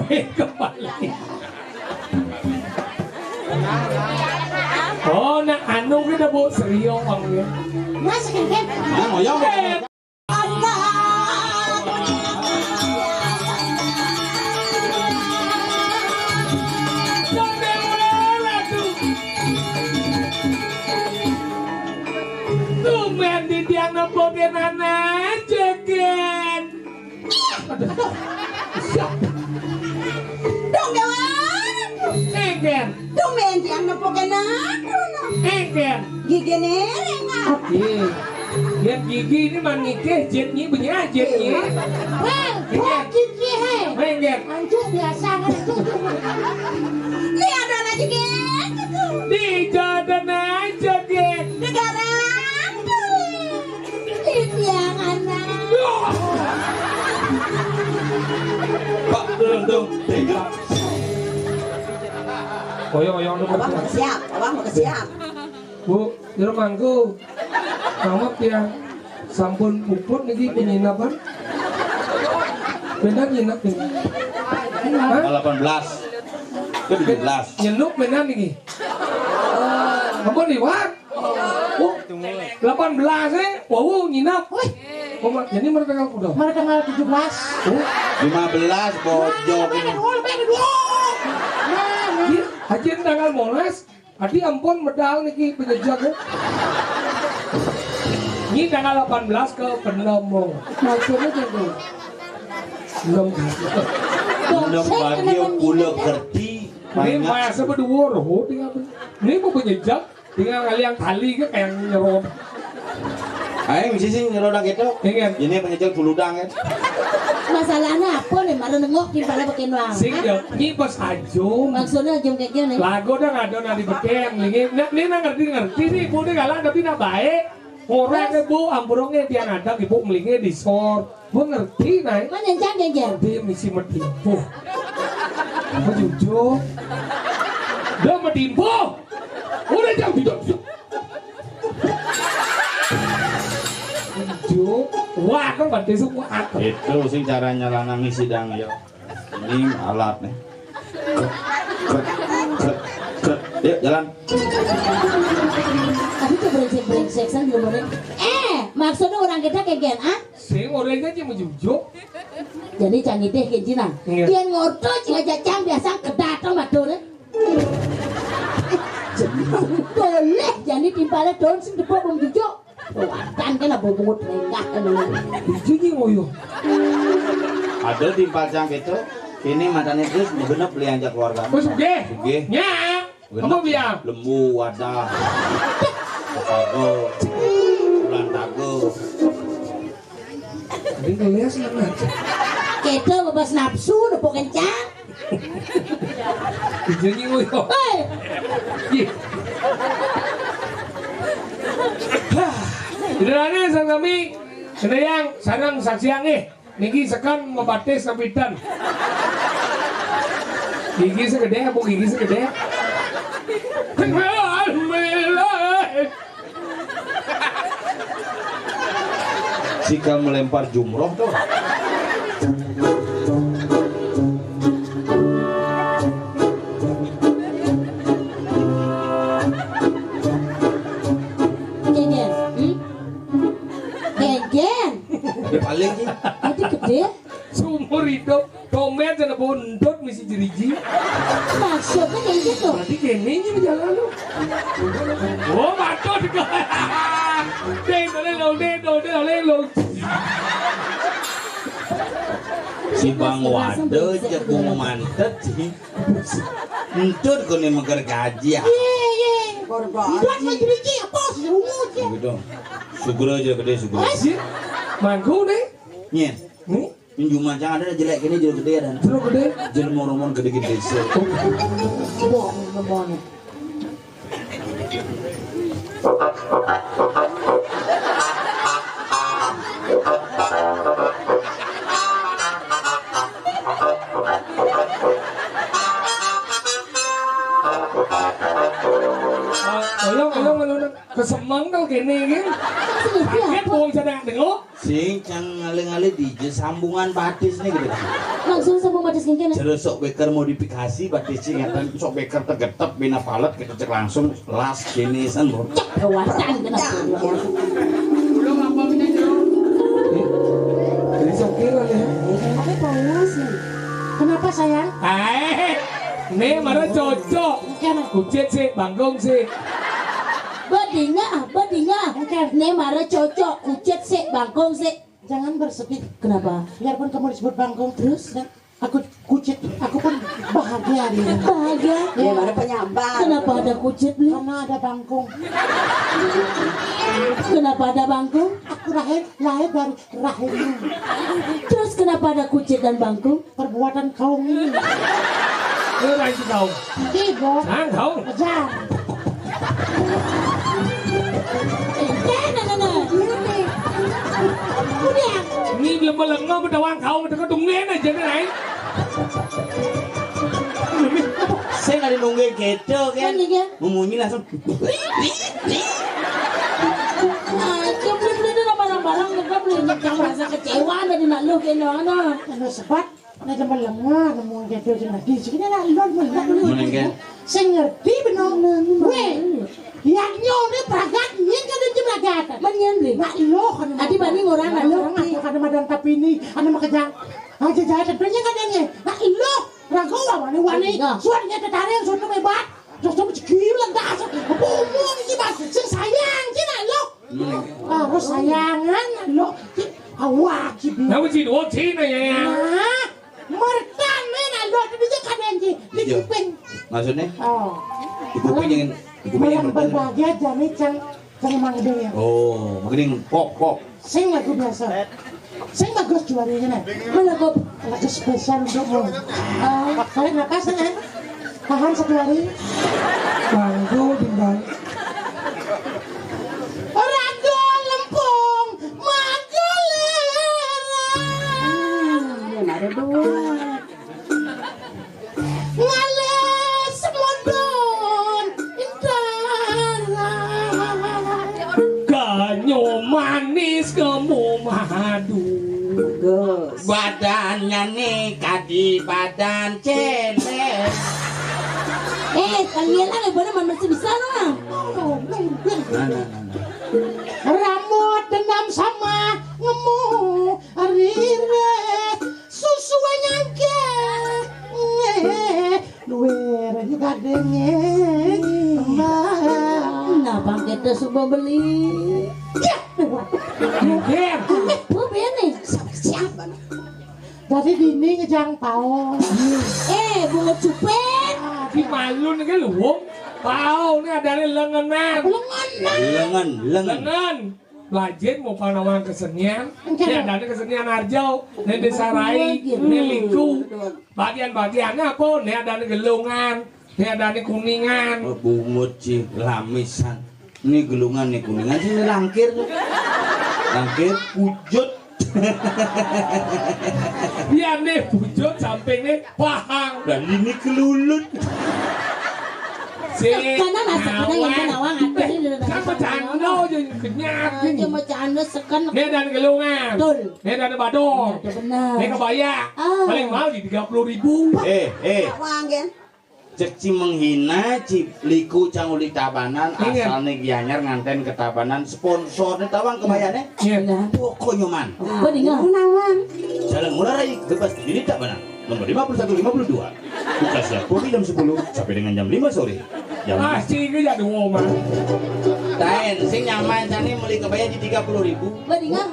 Iya, kembali. Oh, nah, anu kita bu serio, Bang, ya. Mas, kan? Nah, ngoyong. Eh, Tumben di tiang nempukin anak, jegen. Aduh, aduh. Siap. Dong, Dewan. Engken. Tumben tiang nepuk enak, Rono. Engken. Gigi nereng, ah. Iya. Lihat gigi ini mah ngikeh, jet nyi, bunyi aja, nyi. Hei, iya. Kok gigi, hei? Engken. Anjir, biasa, kan? Lihat anak gigi, gitu. Di jalan aja, geng. Negara. Titiang anak. Pak, belum tuh. Tega. Oyong, oyong, dulu. Abang mau siap, abang mau siap. Bu, jero mangku. Kamu tiang sampun puput niki penyinapan. Benar nginep niki. Hah? Delapan belas. Itu tujuh belas. Nyenuk benar niki. Ampun liwat. Oh, delapan belas eh, wow nginep. Wih. Oh, ma- jadi mereka tanggal kuda. Mereka tanggal tujuh belas. Oh, lima belas bojok ini. Oh, lebih dua. Nah, nah. Iya, aja tanggal molas. Adi ampun medal niki penyejak ya. Ini tanggal delapan belas ke Pendomo. Maksudnya gitu. Belum. Belum bagi pula kerti. Ini masa berdua roh tinggal. Ini mau penyejak. Tinggal kali yang tali ke kayak nyerot. Ayo mesti sih nyerot gitu. Iya. Ini penyejak dulu dang kan. Masalahnya apa nih? Malah nengok di pala pakai nuang. Sing ya, ini pas aja. Maksudnya jam kayak gini. Lagu dah ada nadi pakai yang ini. Nah, ini nang ngerti ngerti nih. Bu ini kalah tapi nak baik. Orang deh bu, ampurongnya dia ada ibu melingnya di sor. Gua ngerti, Nay. Mana yang jangan, jangan? Dia misi medimpo. Apa jujur? Dia medimpo. Udah jam jujur. Jujur. Wah, kan berarti semua aku. Itu sih caranya lanang ngisi dang ya. Ini alat nih. Krek, krek, krek, krek. Yuk jalan. Tapi tuh brengsek-brengsek san belum ada. Eh, maksudnya orang kita kayak gini, ah? Sing orangnya aja mau jujur. Jadi canggih deh kayak Cina. Iya. Dia ngotot aja cang biasa kedatang batur. Boleh jadi timpalnya daun sing depok belum jujur. Watan kan apa bungut nengah kan. Jujur nih ngoyo. Ada timpal cang gitu. Ini matanya terus bener beli aja keluarga. Wis sugih. Sugih. Nya. Apa biar? Lembu, wadah. Tago. Bulan tago. Ini ngeliat seneng aja. Kita bebas nafsu, nopo kencang. Jadi ngoyo. Hei. Iya. Sederhana sang kami, kena yang sarang saksiang eh. Niki sekan ngebatis sampitan. Gigi segede, bu gigi segede. Sika melempar jumroh tuh. Gegen, hmm? Gegen. Ada paling sih. Tadi gede. Seumur hidup, dompet sana buntut misi jeriji. Maksudnya kayak gitu. Berarti kene ini jalan lu. Oh, patut kok. Deng, dole, dole, dole, dole, dole. Si Bang Wade cek mau mantet sih. Entut kene meger gaji ya. Iya, iya. Entut mau jeriji apa sih rumah sih? Gitu. Sugro aja gede sugro. Mangku nih. Nyen. Nih. Pinjum aja ada jelek kene jero gede ada. Jero gede. Jero moromon gede-gede sih. Wah, ngomong. Ayo, ayo, malu nang kesemeng to kene iki. Kaget wong cenah dengo. Sing cang ngalih-ngalih dija sambungan batis nih gitu. Langsung sambung batis ngene. Jero sok beker modifikasi batis sing ngeten, sok beker tegetep bina palet kita cek langsung las kene san, Bor. Cek dewasa gitu. Ini sokir ya. Tapi panas nih. Kenapa, sayang? Eh, ini mana cocok. Kucit sih, bangkung sih. Bedingah, bedingah. Oke. Ini mana cocok, kucit sih, bangkung sih. Jangan bersedih. Kenapa? Biarpun kamu disebut bangkung, terus? Dan aku kucit, aku pun bahagia nih. Bahagia? Ya, ada penyambar. Kenapa ada kucit, Bli? Karena ada bangkung. Kenapa ada bangkung? Aku lahir, lahir dari rahimmu. Terus kenapa ada kucit dan bangkung? Perbuatan kaum ini. Lu lain si kaum. Tidak. Sang kaum. Kejar. Nah, nah, nah. Udah. Ini belum melengah, udah wang kaum, udah ketungguin aja nih, lain. Saya nggak ada nungguin gitu kan. Kan iya. Memunyi langsung. Ah, coba beli dulu barang-barang, coba beli. Jangan merasa kecewa dari nak lu kayak mana. Anu sebat, nak jam lengan, ngomong gitu, cuma di sini nak lu melak lu. Mendingan. Sing ngerti benar. Weh, yang nyone pragat, nyen kada di pragat. Menyen, Bli. Nak lo, kan. Adi bani ngorang, nak lo. Orang aku kada madan tapi ini, anu makejang. Aja jahat, tapi nyen kada nyen. Nak lo, ragu wani-wani. Iya. Suarnya tetaring, suarnya mebat. Terus kamu cekilan dah, apa umum sih, Mas? Sing sayang sih nak lo. Hmm. Ah, harus sayangan nak lo. Awak sih, Bi. Nama sih dua sih nanya ya? Nah, mertan nih nak lo, tapi dia kadang sih di Iya. kuping. Maksudnya? Oh. Di kuping jangan, di kuping yang Malam mertan. Berbahagia, jami cang, cang manggung ya. Oh, mungkin pop, pop. Sing lagu biasa. Sing bagus juaranya nih. Mana lagu? Lagu spesial untukmu. Ah, tarik napas, eh. Tahan satu hari. Bangku tinggal. Raga Lempung Magalera. Hmm, dia ada dua. Ngalih semodon indaran. Ganyo manis kemu madu. Gus. Badannya nih kadi badan celek. Eh, kalian lah, mana mana bisa lah. Nah, nah, nah, nah. Rambut dendam sama ngemu rire. Susu nyangke. Luwer juga denge. Mbak. Nah, pakai tes coba beli. Ya. Iya. Eh, bu, bene. Siapa, siapa? Dari dini ngejang pao. Eh, bunga cupet. Di malu nih lu, Wong. Pao nih ada lengenan. Lengenan. Lengen, lengen. Lengen. Lajin mau panawang kesenian, Oke. Ini ada kesenian Arjau, ini Desa Rai, ini Liku. Bagian-bagiannya apa? Ini ada gelungan, ini ada kuningan. Oh, bungut sih, lamisan. Ini gelungan, ini kuningan, sini langkir. Langkir, pujut. Iya, nih, pujut, samping nih, pahang. Dan ini kelulut. Si Karena nasi kita yang nawang. Nawang, ada Eh, ini, kan bercanda aja, kenyat Ah, ini. Dia bercanda sekan. Ini ada gelungan. Betul. Ini ada badong. Iya, benar. Ini kebaya. Ah. Paling mahal di tiga puluh ribu. Eh, eh. Nawang, kan? Cek si menghina, si liku cang uli Tabanan, Iya. Asalnya Gianyar nganten ke Tabanan, sponsornya tawang kebayane. Iya. Iya. Pokoknya man. Apa nih, Ngang? Nawang. Jalan Mularai, Gebas, ini Tabanan. Nomor lima puluh satu, lima puluh dua. Buka sejak pukul jam sepuluh sampai dengan jam lima sore. Jam Ah, sih, ini ya dua, man. Tain, sing nyaman cani beli kebaya di tiga puluh ribu. Apa nih, Ngang?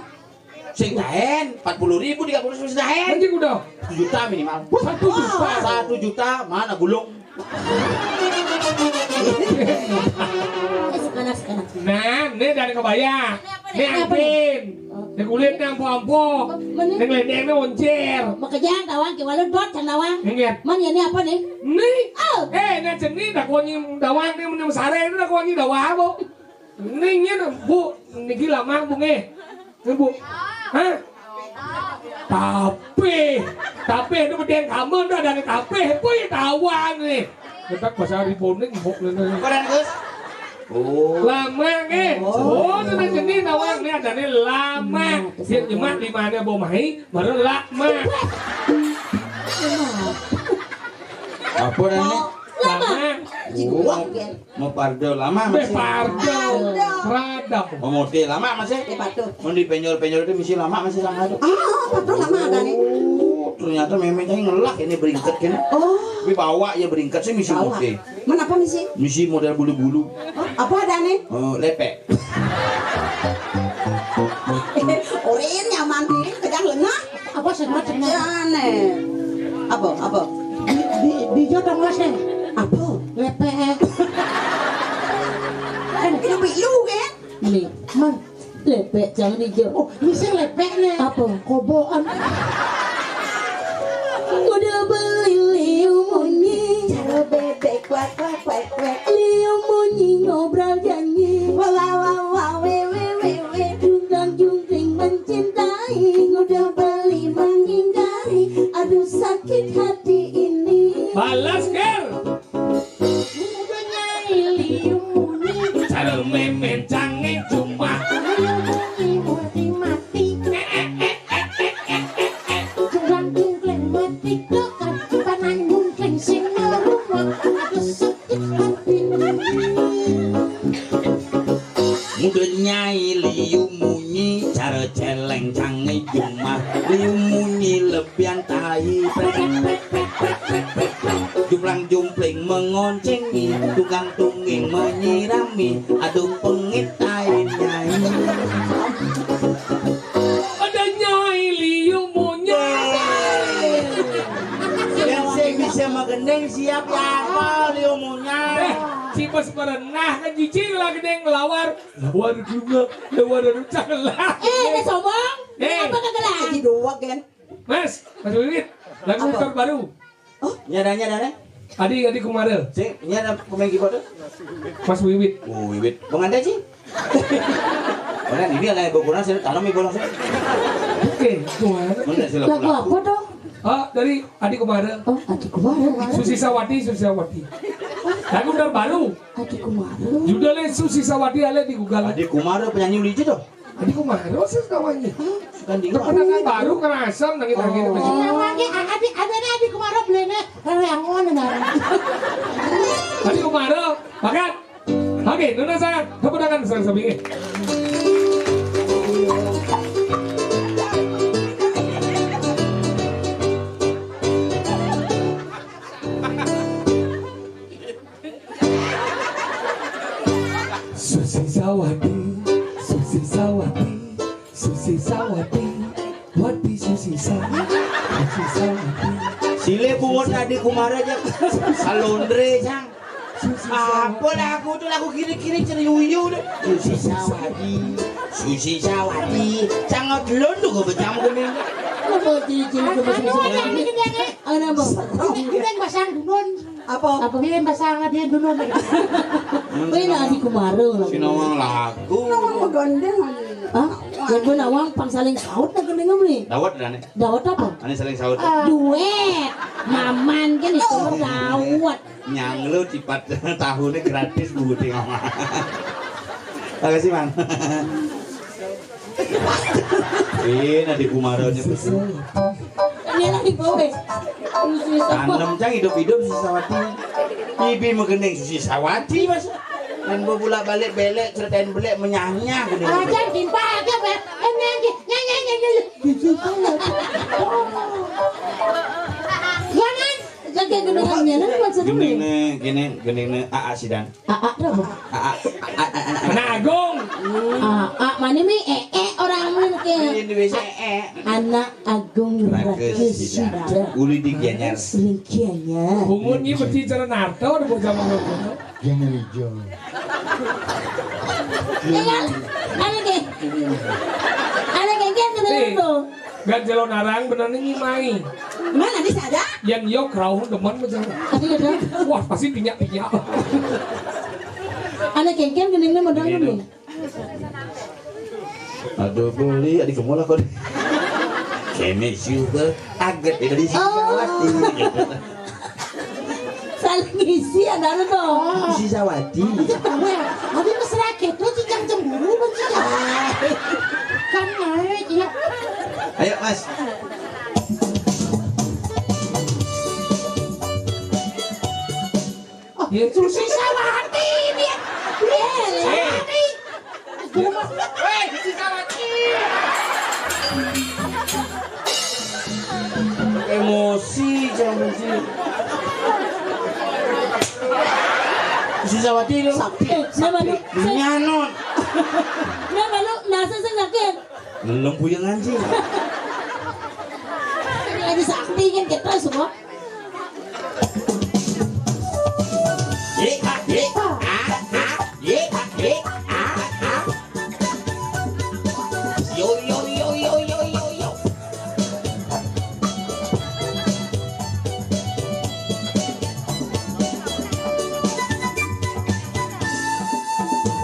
Sing tain, empat puluh ribu, tiga puluh ribu sing tain. Anjing udah. Satu juta minimal. Satu juta. Satu juta, mana gulung? Eh, sekanak, sekanak. Nah, ini dari kebaya. Ini Ini apa nih? Antin. Ini kulit yang ampo-ampo. Mana? Ini lendeng ini oncir. Makanya tawang ke walau dot kan tawang. Ingat. Man, ini apa nih? Ini. Oh. Eh, ini jenis dah kuanyi tawang ini, ini sare ini dah kuanyi tawang apa? Ini, ini, Bu, niki lama, Bu, nggih. Ini, Bu. Hah? Tapi, tapi itu bedeng kamu tuh ada tapi, Bu, ya tawang nih. Tetep bahasa Riponé mbok ngéné. Apa, Gus? Oh. Lamak nggih. Oh. Oh, tenan geni nawang né adané lamak. Nah, terus sing apa? Nyemak limane Mbok Mai, baru lamak. Apa namanya? Lamak. Lamak. Jiwa, kan? Mau pardo lamak. Beh, masih pardo. Pardo. Radam. Mau modé lamak masih? Beh, pardo. Mau di penjor-penjor itu misi lamak masih sama tuh. Ah, pardo lamak ada nih. Oh, ternyata memangnya ngelak ini beringket kan. Oh. Tapi bawa ya beringket sih misi modé. Bawa. Men apa misi? Misi model bulu-bulu. Oh, apa ada nih? Oh, lepek. Orin nyaman nih, tegang lengah. Apa sih, Mas? Jane. Apa, apa? Di, di, di jotong, Mas, nih. Apa? Lepek. Kan itu pilu, kan? Nih, Mang. Lepek, jangan ijo. Oh, ini sing lepek nih. Apa? Kobokan. Udah beli liu munyi. Cara bebek, kuak, kuak, kuak, kuak. Liu munyi ngobrol janji. Wah, wah, wah, wah, weh, weh, weh, weh. Jungkang jungkring mencintai. Udah beli menghindari. Aduh, sakit hati ini. Balas, Ger. Udah nyai liu munyi. Cara memen canggih cuma. Liu munyi mati mati. Jungkang jungkring mati dokan. Panang jungkring sing ngerungok. Aduh, sakit hati. Muda nyai liu munyi, cara celeng cange jumah. Liu munyi lebihan tahi. Jumplang jumpling mengoncengi, tukang tungging menyirami. Aduh, pengit tahi nyai. Ada nyai liu munyi. Yang saya bisa magendeng siap ya apa liu munyi. Eh, si bos merenah kan jijik lah gedeng lawar. Lawar juga, lawar anu cakelah. Eh, ini sombong. Eh. Apa kagak lagi? Lagi dua, Gen. Mas, Mas Wiwit, lagu apa? Terbaru. Oh, nyadanya, nyadanya. Adi, Adi Kumara. Sing, ini ada pemain keyboard tuh. Mas Wiwit. Oh, Wiwit. Bang Anda sih? Mana ini ada yang berkurang, saya tanam ibu langsung. Oke, Kumara. Mana sih lagu? Lagu apa dong? Ah, dari Adi Kumara. Oh, Adi Kumara. Susi Sawati, Susi Sawati. Lagu terbaru. Adi Kumara. Judulnya Susi Sawati, ale di Google. Adi Kumara penyanyi uliji tuh. Adi Kumara sih kawannya. Kan di Keponakan baru ngerasa nangis nangis. Oh. Namanya Adi, adanya Adi Kumara belene. Kalau yang ngono nah. Adi Kumara, makan. Oke, nuna saya keponakan saya sebingin. Susi Sawati, Susi Sawati, Susi Sawati, Wati Susi Sawati, Susi Sawati. Sile bungut Adi Kumara aja. Salondre, Cang. Susi Sawati. Apa lagu tuh, lagu kiri-kiri ceriyuyu tuh. Susi Sawati. Susi Sawati. Sangat londo kok becam kuning. Apa ciri-ciri ke Susi Sawati? Ana apa? Ini kita yang pasang dunun. Apa? Apa? Dia pasang dia dunun. Kowe nak Adi Kumara lah. Sinawang lagu. Nawang begondeng. Hah? Yang gue nawang pang saling saut nak gendeng apa nih? Dawet dah nih. Dawet apa? Ane saling saut. Duet. Maman kan itu dawet. Nyang lu cipat tahunya gratis bu ting ama. Makasih, Mang. Ini Adi Kumaranya betul. Ini lagi gue. Tanem cang hidup-hidup Susi Sawati. Bibi megending Susi Sawati, Mas. Dan bolak-balik belek, ceritain belek, menyanyi aku nih. Aja timpal aja, Pak. Ini aja. Nyanyi, nyanyi, nyanyi. Jangan. Jaga gendongannya, nah, maksudnya. Gending nih, gini, gending nih, A A Sidan. A A apa? A A, A A, A A, A A. Anak Agung. A A mana mi? Eh, eh, orang mungkin. Ini Indonesia, eh. Anak Agung Rakesh Rakesh Sidan. Sidan. Uli di Gianyar. Uli Gianyar. Bungun ini mesti cara Narto, ada bocah mau. Yang hijau. Tinggal, ada ke, ada ke, kan, Eh, tuh. Gan jelo narang bener nih, Mai. Mana bisa ada? Yang yo kerauh demen macam. Ada, ada. Wah, pasti pinyak-pinyak. Ada kengkeng gendingnya modal Ini nih. Dong. Aduh, beli, adik gemol aku. Kene juga aget ya dari sini. Oh. Sawati. Sa Ngisi anak lu dong. Oh. Sisawati. Itu tahu ya. Tapi mesra gitu, cijang cemburu, benci ya. Kan naik, ya. Ayo, Mas. Oh, Susi Sawati dia. Iya, Sawati. Hei, Susi Sawati. Emosi, jangan emosi. Susi Sawati lu. Sakti. Eh, nama lu? Nyanut. Nama lu? Nasa sing sakit. Leleng puyeng anjing. Ini lagi sakti kan kita semua. Ye, ye, ah, ah, ye, ye, ah, ah. Yo, yo, yo, yo, yo, yo, yo.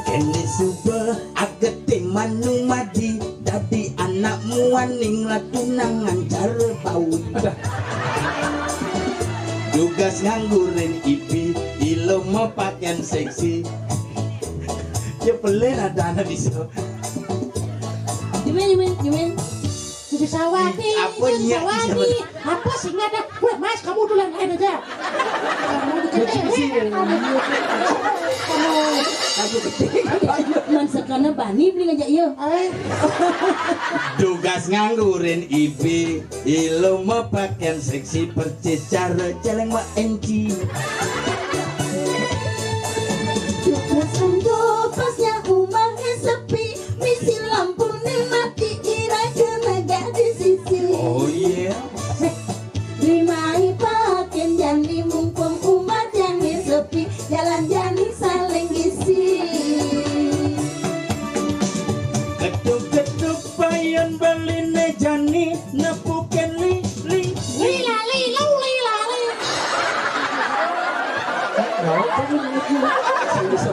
Kene suba agete manu madi, dadi anak muaning latunangan cara bau. Dugas nganggurin ipi, ilo mau pakaian seksi. Ya pelin ada anak bisa. Gimana, gimana, gimana? Susi Sawati, apa Susi niat Sawati. Apa sih nggak ada? Wah, Mas, kamu duluan lain aja. Kamu dikecil sih. Kamu, kamu kecil. Man sekana bani beli ngajak iya. Eh. Dugas nganggurin ibi, ilo mau pakaian seksi percis cara celeng mak enci. Dugas pasnya umahnya sepi. Misi lampune mati, ira kena gak di sisi. Oh, iya. Limai paken jani mumpung umat jani sepi, jalan jani saling isi. Ketuk-ketuk payon beline jani nepuken li li. Lila, lilu, lila, li.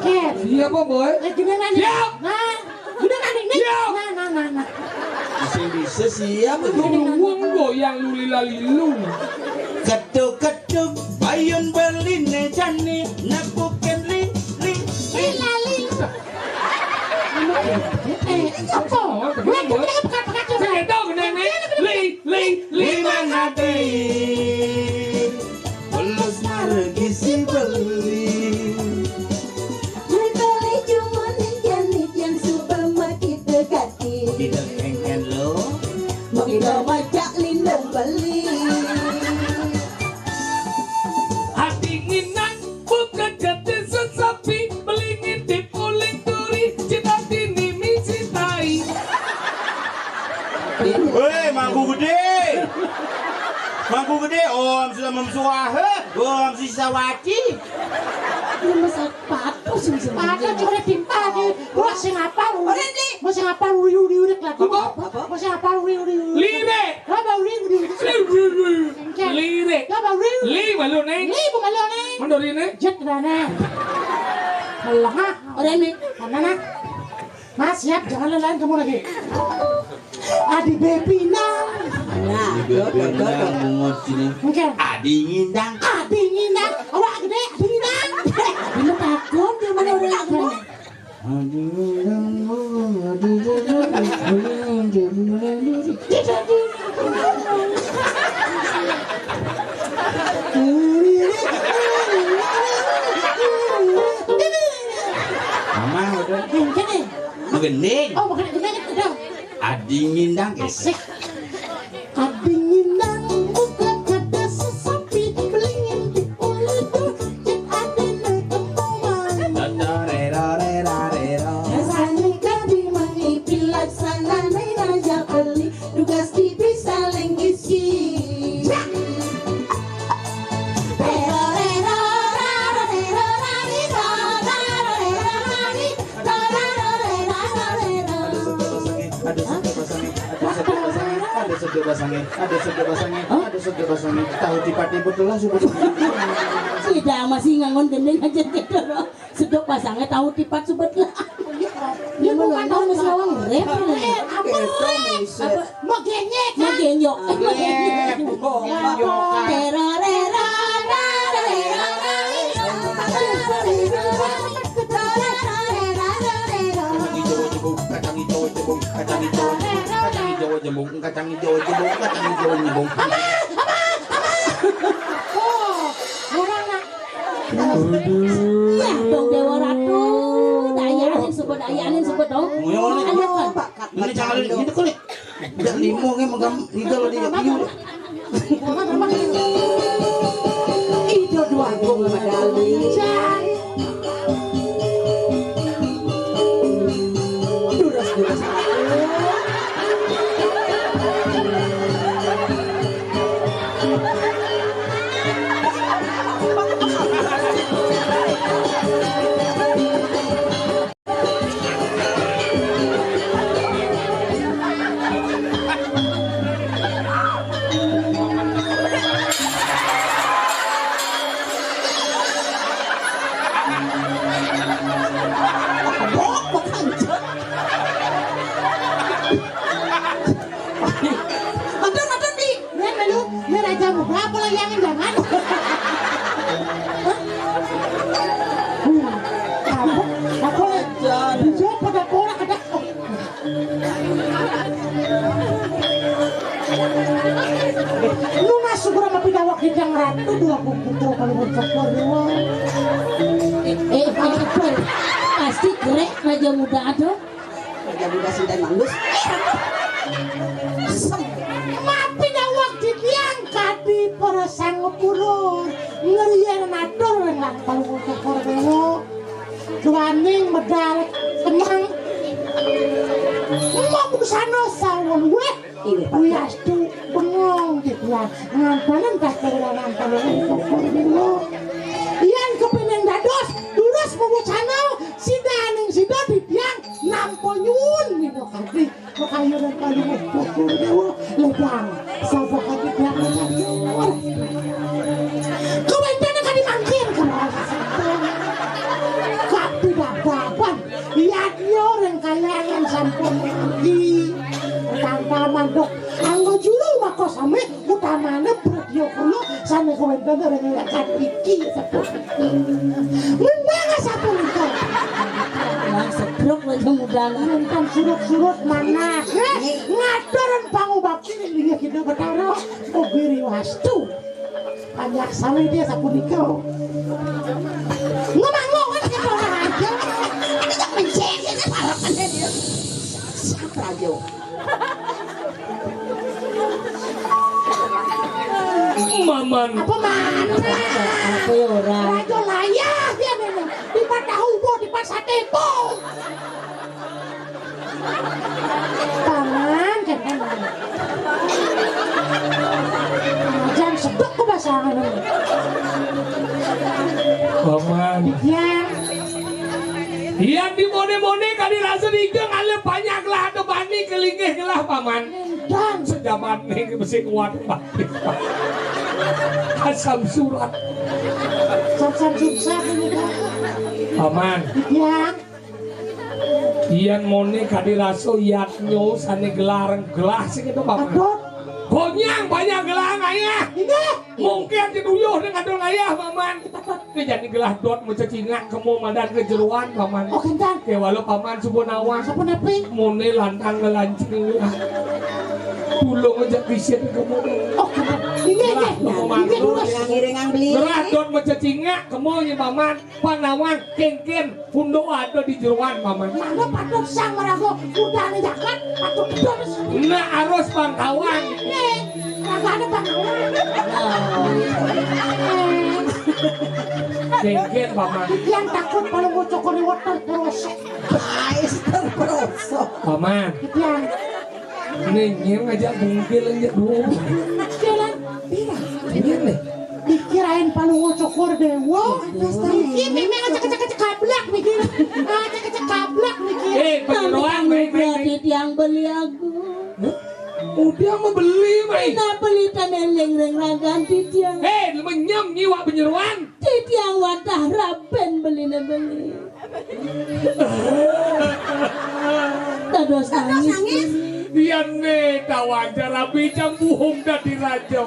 Ken. Iya, Pak Boy. Eh, gimana nih? Siap. Nah, udah kan ini? Siap. Nah, nah, nah, nah. Masih bisa siap. Lu goyang lu lila lilu. Ketuk-ketuk bayun beline jani nepuken li li li. Lila, li. Eh, apa? Weh, kita pekat-pekat coba. Saya tahu, Neng, Neng. Li, li, li mana, Ding? Belus margi si beli. Beli cuma nih, jani, jan suba mah kita gati. Kita pengen lo. Mau kita macak lindung beli. Hati nginang buka gati sesapi, beli ngintip uling turi, cita tini misi tai. Weh, Mangku Gede. Mangku Gede, Om sudah memsuahe. Om sisawati. Ini masa patus, masa patus, cuma timpal di. Wah, sing apa, uri? Wah, sing apa, uri, uri, uri, lagi. Apa? Apa? Wah, sing apa, uri, uri, uri? Lire. Apa, uri, uri, uri? Lire. Apa, uri? Li, malu, Neng. Li, bu malu, Neng. Mendorin, Neng. Jet, dah, Neng. Melengah. Orang ni. Mana, nak? Mas, siap, jangan lain-lain kamu lagi. Adi Bepina. Nah, Adi Bepina, mungut sini. Oke. Adi Ngindang. Adi Ngindang. Awak gede, Adi Ngindang. Ini takut dia mana orang. Adi Ngindang, Adi Ngindang. Mama udah. Yang gede. Magending. Oh, bukan gede, gede. Adi Ngindang, eh. Asik. Adi Ngindang, buka kada sesapi, beli ngintip uling turi, cit adine kempungan. Tatarerarerarero. Rasane kadi mangipi, laksanane raja beli, dugas tipi saling isi. Ya. Terorero, rarorero, rariro, rarorero, rariro. Ada sendok basangnya, ada sendok basangnya, ada sendok basangnya, ada sendok basangnya, ada sendok basangnya. Tahu tipat ibu telah sudah. Tidak, masih ngangon gendeng aja gitu loh. Sendok basangnya tahu tipat sebut lah. Ya, bukan tahu masih awang rep. Eh, apa rep? Apa? Mau genyek, mau genyok. Rep. Terorero, rarorero. Bung kacang hijau aja, bung kacang hijau nih, bung. Oh, orang nak. Aduh. Ya, Bang Dewa Ratu. Dayanin sebut, dayanin sebut dong. Ayo, kan. Ini jangan gitu kali. Udah limo nge megang hijau dia. Ijo duagung madali. Duras-duras. Nonton, nonton, Bi. Lihat, Melu. Ini raja muda apa lagi yang jangan? Hah? Hmm. Apa? Apa? Bisa pada pola ada. Lu masuk gua sama pidawak hidang ratu dua kuku tuh kalau mau cokor dua. Eh, eh, eh, eh, pasti kerek raja muda tuh. Raja muda Sinten Mangus. Mapi dawak titiang kadi para sangapura. Ngerian matur ring lampah cokor dewa. Duaning medal semang. Mabusana sawan weh. Inggih, Pak. Wiastu bengong titiang. Ngantanen katurunan cokor dewa. Yan kepengin dados durus mabusana sidaning sida titiang nampa nyuwun minakadi. Makayunan paling cokor dewa ledang sabakati pianak. Kawéntenan kadi mangkin kemawon. Kapidababan yadnya ring kayangan sampun manggi. Tanpa mandok anggo juru maka sami utamane pradya kula sami kawéntenan ring yayasan iki sampun. Menang sapunika. Wah, sebruk lagi mudalan. Nonton surut-surut manah. Eh, ngaturun pangubakti ring Linggih Kidul Betara. Ogiri wastu. Panjak sami dia sapunika. Ngomong-ngomong kita orang aja. Kita menceng kita harapannya dia. Siapa aja? Maman. Apa mana? Apa ya ora? Raja layah ya memang. Di tahu bo, di sate bo. Paman, jangan. Jangan sedek ku pasangan. Paman. Ya. Iya, di mone-mone kadi rasa diga ngalih banyak lah ada bani kelinggih lah, Paman. Dan sejaman ning mesti kuat mati. Asam surat. Sam-sam susah ini, Pak. Paman. Iya. Yan mone kadi rasa yadnya sane gelarang gelah sing itu, Paman. Aduh. Gonyang banyak gelarang ayah. Ini. Mungkin aja duyuh ning adon ayah, Paman. Ke jani gelah dot macecingak kemo madan ke jeroan, Paman. Oh, kencan. Ke walau Paman suba nawang. Apa napi? Mone lantang ngelancing. Tulung aja pisit kemo. Oh, kencan. Ini aja. Ini dulu. Yang ngiringang beli. Gelah dot macecingak kemo nya, Paman. Panawang kengken. Punduk ada di jeroan, Paman. Mangga patut sang maraga udane jagat, patut terus. Nah, arus Bangkawang. Eh, kagak ada Bangkawang. Jengket, Paman. Yang takut kalau mau cokor di water terus. Ais terperosok. Paman. Yang Nengir ngajak bungkil aja dulu. Jalan. Iya. Iya nih. Dikirain palu cokor dewa. Iki memang cek-cek kablak mikir. Ah, cek-cek kablak mikir. Eh, penyeroan, baik, baik, baik. Berarti tiang beli aku. Hah? Udah mau beli, baik. Nah, beli tanah lengreng ragan titiang. Eh, lu menyem nyiwak penyeroan. Titiang watah raben beli ne beli. Dados nangis. Yan ne tawang jarabi campuhung dadi raja.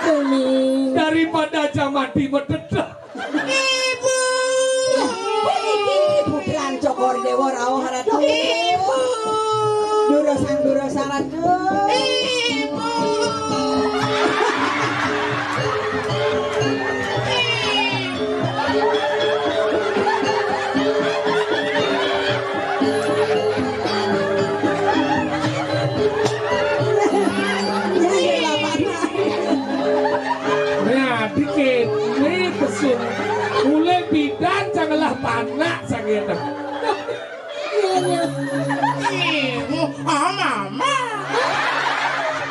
Beli. Daripada aja mati mededah. Ibu. Ibu Tran Cokor Dewa rauh haratu. Ibu. Durusang, durusang. Aduh. Ibu. Nah, dikit. Nih, pesun. Ule bidan janganlah panak, sakit. Iya, iya. Ibu, ah, mama.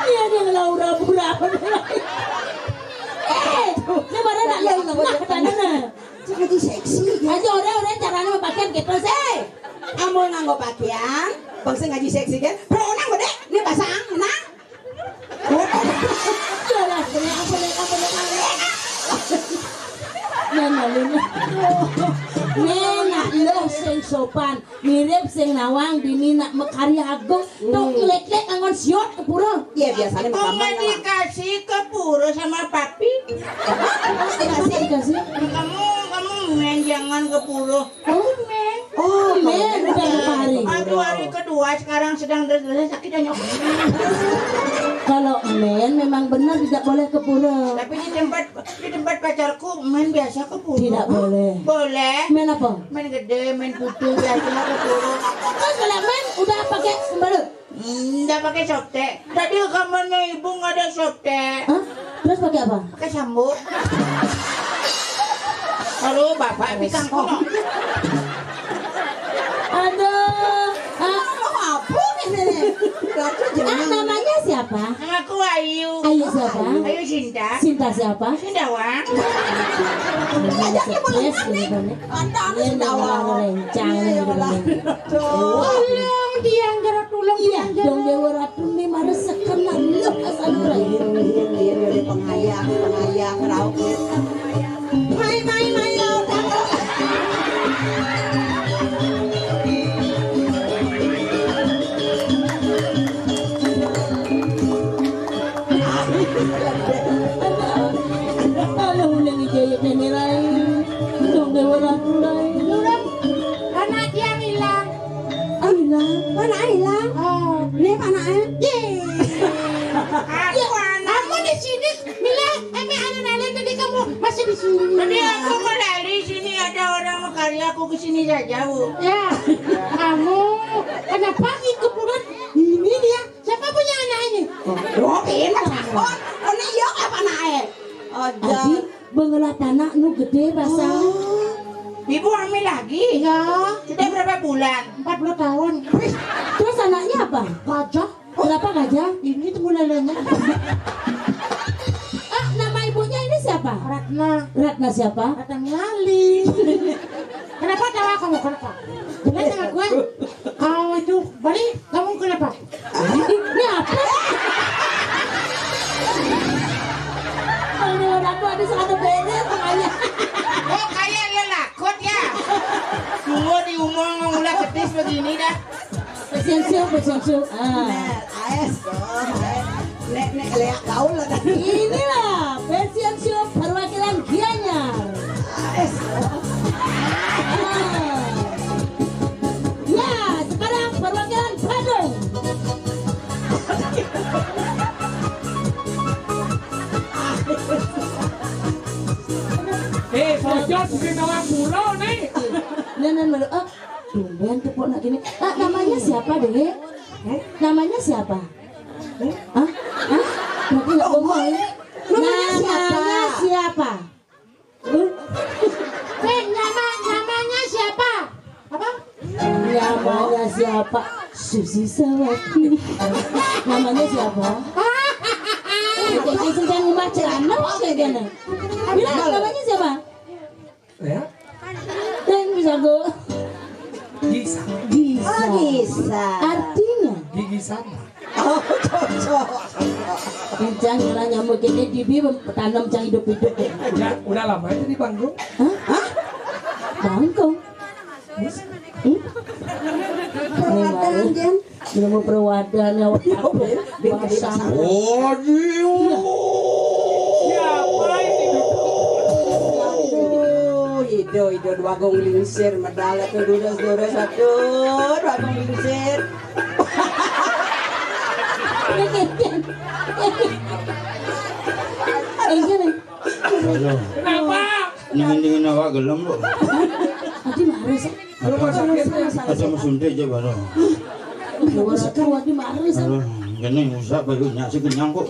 Iya, iya, Laura, pura. Eh, ini mana nak Laura? Nah, katanya, nah. Cak Haji seksi, ya. Aja orang-orang caranya mau pakaian gitu sih. Amun nganggo pakaian, bangsa ngaji seksi kan? Bro, nang gede, ini basang, nah. Sudah, sudah, ampun, ampun, ampun. Nah, nah, lu, nah. Nah, nah, lu sing sopan. Mirip sing nawang dini nak makarya agung. Tok nglek-lek angon siot ke pura. Iya, biasanya mah kamu dikasih ke pura sama papi. Dikasih, dikasih. Kamu, kamu main jangan ke pura. Oh, men. Oh, men, udah berapa hari? Aduh, hari kedua sekarang sedang des-, des-, sakit, nyok. Kalau men memang benar tidak boleh ke pura. Tapi di tempat, di tempat pacarku, men biasa ke pura. Tidak boleh. Boleh. Men apa? Men gede, men putih, biasa ke pura. Terus kalau men udah pakai sembalu? Nggak pakai softtek. Tadi kamarnya ibu nggak ada softtek. Hah? Terus pakai apa? Pakai sambut. Halo, bapak pisang kono. Aduh, ah, apa ini? Ah, namanya siapa? Namaku Ayu. Ayu siapa? Ayu Sinta. Sinta siapa? Sindawa. Ajaknya boleh. Stres gitu kan, ya. Pantas. Iya, Sindawa. Rencang gitu kan, ya. Aduh. Tolong, Diang, jero tulung, iya, Diang, jero. Dong Dewa Ratu nih, mari sekena lu asal lu. Iya, iya, iya, iya, pengayah, pengayah, raup. Mai, mai, mai, raup, raup. Alah, udah ngejayet nenek lain. Dong Dewa Ratu lain. Nurun, anak yang hilang. Oh, hilang. Mana hilang? Oh. Ini mana, eh? Ye. Aku anak. Kamu di sini, Mila, ame anak-anak tadi kamu masih di sini. Tadi aku mau lari sini, ada orang mau cari aku ke sini saja, Bu. Ya, kamu kenapa ikut bulan ini dia? Siapa punya anak ini? Oh, ini takut. Ini iya apa anaknya? Oh, Adi, jangan. Bengelah tanak nu gede basang. Oh. Ibu hamil lagi? Iya. Sudah berapa bulan? Empat puluh tahun. Terus anaknya apa? Gajah. Kenapa gajah? Ini tuh mulai lenyap. Ah, nama ibunya ini siapa? Ratna. Ratna siapa? Ratna Ngali. Kenapa tawa kamu? Kenapa? Kenapa sama gue? Kau itu balik, kamu kenapa? Ini apa? Ini orang tua di sana beda makanya. Oh, kayak lo lakut ya? Tunggu di umur ngulah betis begini dah. Bersinsur, bersinsur. Ah. Nah, aes, oh, aes. Nek, nek, leak gaul lah tadi. Inilah Persian Show perwakilan Gianyar. Aes. Ah. Ya, sekarang perwakilan Badung. Eh, Bojot, bukan orang Pura nih. Nah, nah, malu, ah, tumben tuh, Pok, nak gini. Ah, namanya siapa, Dek? Namanya siapa? Hah? Hah? Berarti nggak ngomong, ya? Namanya siapa? Namanya siapa? Huh? Eh, nama, namanya siapa? Apa? Namanya siapa? Susi Sawati. Namanya siapa? Eh, jadi sedang rumah celana, kayaknya. Bilang, namanya siapa? Ya? Dan bisa go. Gisa. Gisa. Oh, Gisa. Artinya? Gigi sama. Oh, cocok. Kencang, nyelah nyamuk ini dibi tanam cang hidup-hidup. Ya, udah lama itu di Bangkong. Hah? Hah? Bangkong? Hmm? Perwadan, Jen. Belum perwadan ya, basah. Waduh. Siapa ini? Aduh, ido, ido, dua gong lingsir, medal itu, durus, durus, aduh, dua gong lingsir. Éngkén. Éngkén. Aduh. Kenapa? Dingin-dingin awak gelem, Bu. Adi mareh, sih. Rumah sakit. Ada mesuntik aja baru. Rumah sakit, Adi mareh, sih. Aduh, gini usah baru nyak sih kenyang kok.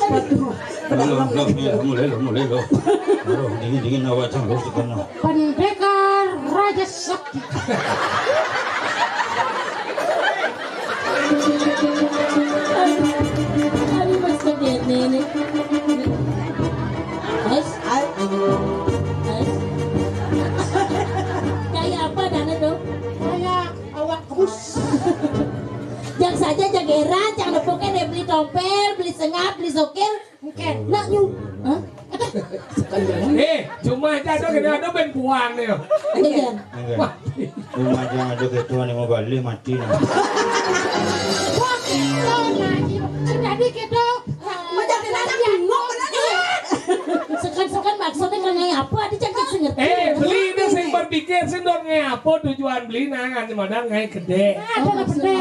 Aduh. Lo, lo, lo, mulai lo, mulai lo. Lo, dingin-dingin awak cang lo sekono. Pendekar Raja Sakti. Aduh, Mas, kok gini nih. Mas, Mas. Kayak apa, Dana, tuh? Kayak awak kebus. Jang saja, jang heran, jang nepuk, kan, beli tompel, beli sengap, beli sokir. Oke, nak, nyu. Hah? Eh, cuma aja ada kena ada ben puang nih. Iya. Wah. Cuma aja ada ketua nih mau balik mati nih. Wah, jangan lagi. Sudah dikit dong. Macam nanti bingung benar nih. Sekan-sekan maksudnya kan ngai apa? Adi cek sing ngerti. Eh, beli ini sing berpikir sing dong ngai apa tujuan beli, nah, ngan modal ngai gede. Ada nggak bener?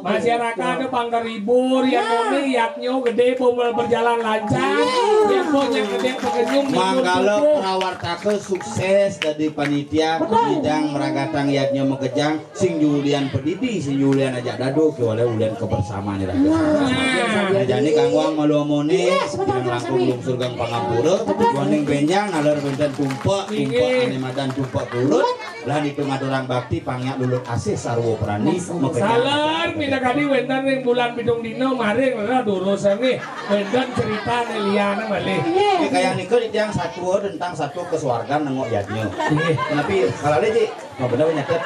Masyarakat ada pangkal hibur, yang ngomong yadnya gede, bomel berjalan lancar, yang punya gede pengenyum, hibur. Manggala kumpul. Prawartaka sukses dari panitia. Betul. Bidang meragatang yadnya makejang, sing julian pedidi, sing julian ajak dadu, ke oleh ulian kebersamaan nih, Raja. Nah. Nah, jadi kangguang malu amone, iya, sebentar, yang langkung sami. Lungsur gang pangampura, betul. Waning benjang, nalar benten tumpak, tumpak. Inggih. Ane madan tumpak turut. Lah nitu madurang bakti, pangyak lulut asih sarwa prani. Nah, makejang. Saler, minakadi wenten ring bulan pitung dina, maring lah durus nggih. Wenten ceritane liyane malih. Inggih. Ini kayak niku yang satu tentang satu kesuargan nengok yadnya. Inggih. Tapi kalau lagi Oh, bener nyatet.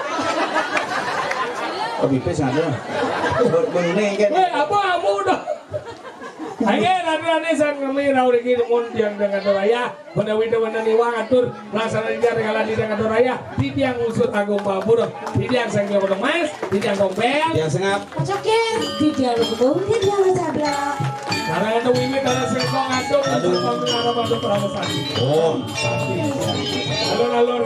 Oh, bipis ngadu. Buat bunyi kan. Weh, apa kamu dah? Ayo, rani-rani sang kami rau riki demun tiang dengan raya. Benda wida benda niwang atur. Laksana dia dengan di dengan raya. Titiang usut agung babur. Titiang sang kilo kodong mais. Titiang tompel. Yang sengap. Pacokir. Titiang lukubung. Titiang cablak. Karena ada wiwit, ada sengkong, aduh. Aduh. Sengkong, ada pada perasaan. Oh, tapi. Alur-alur.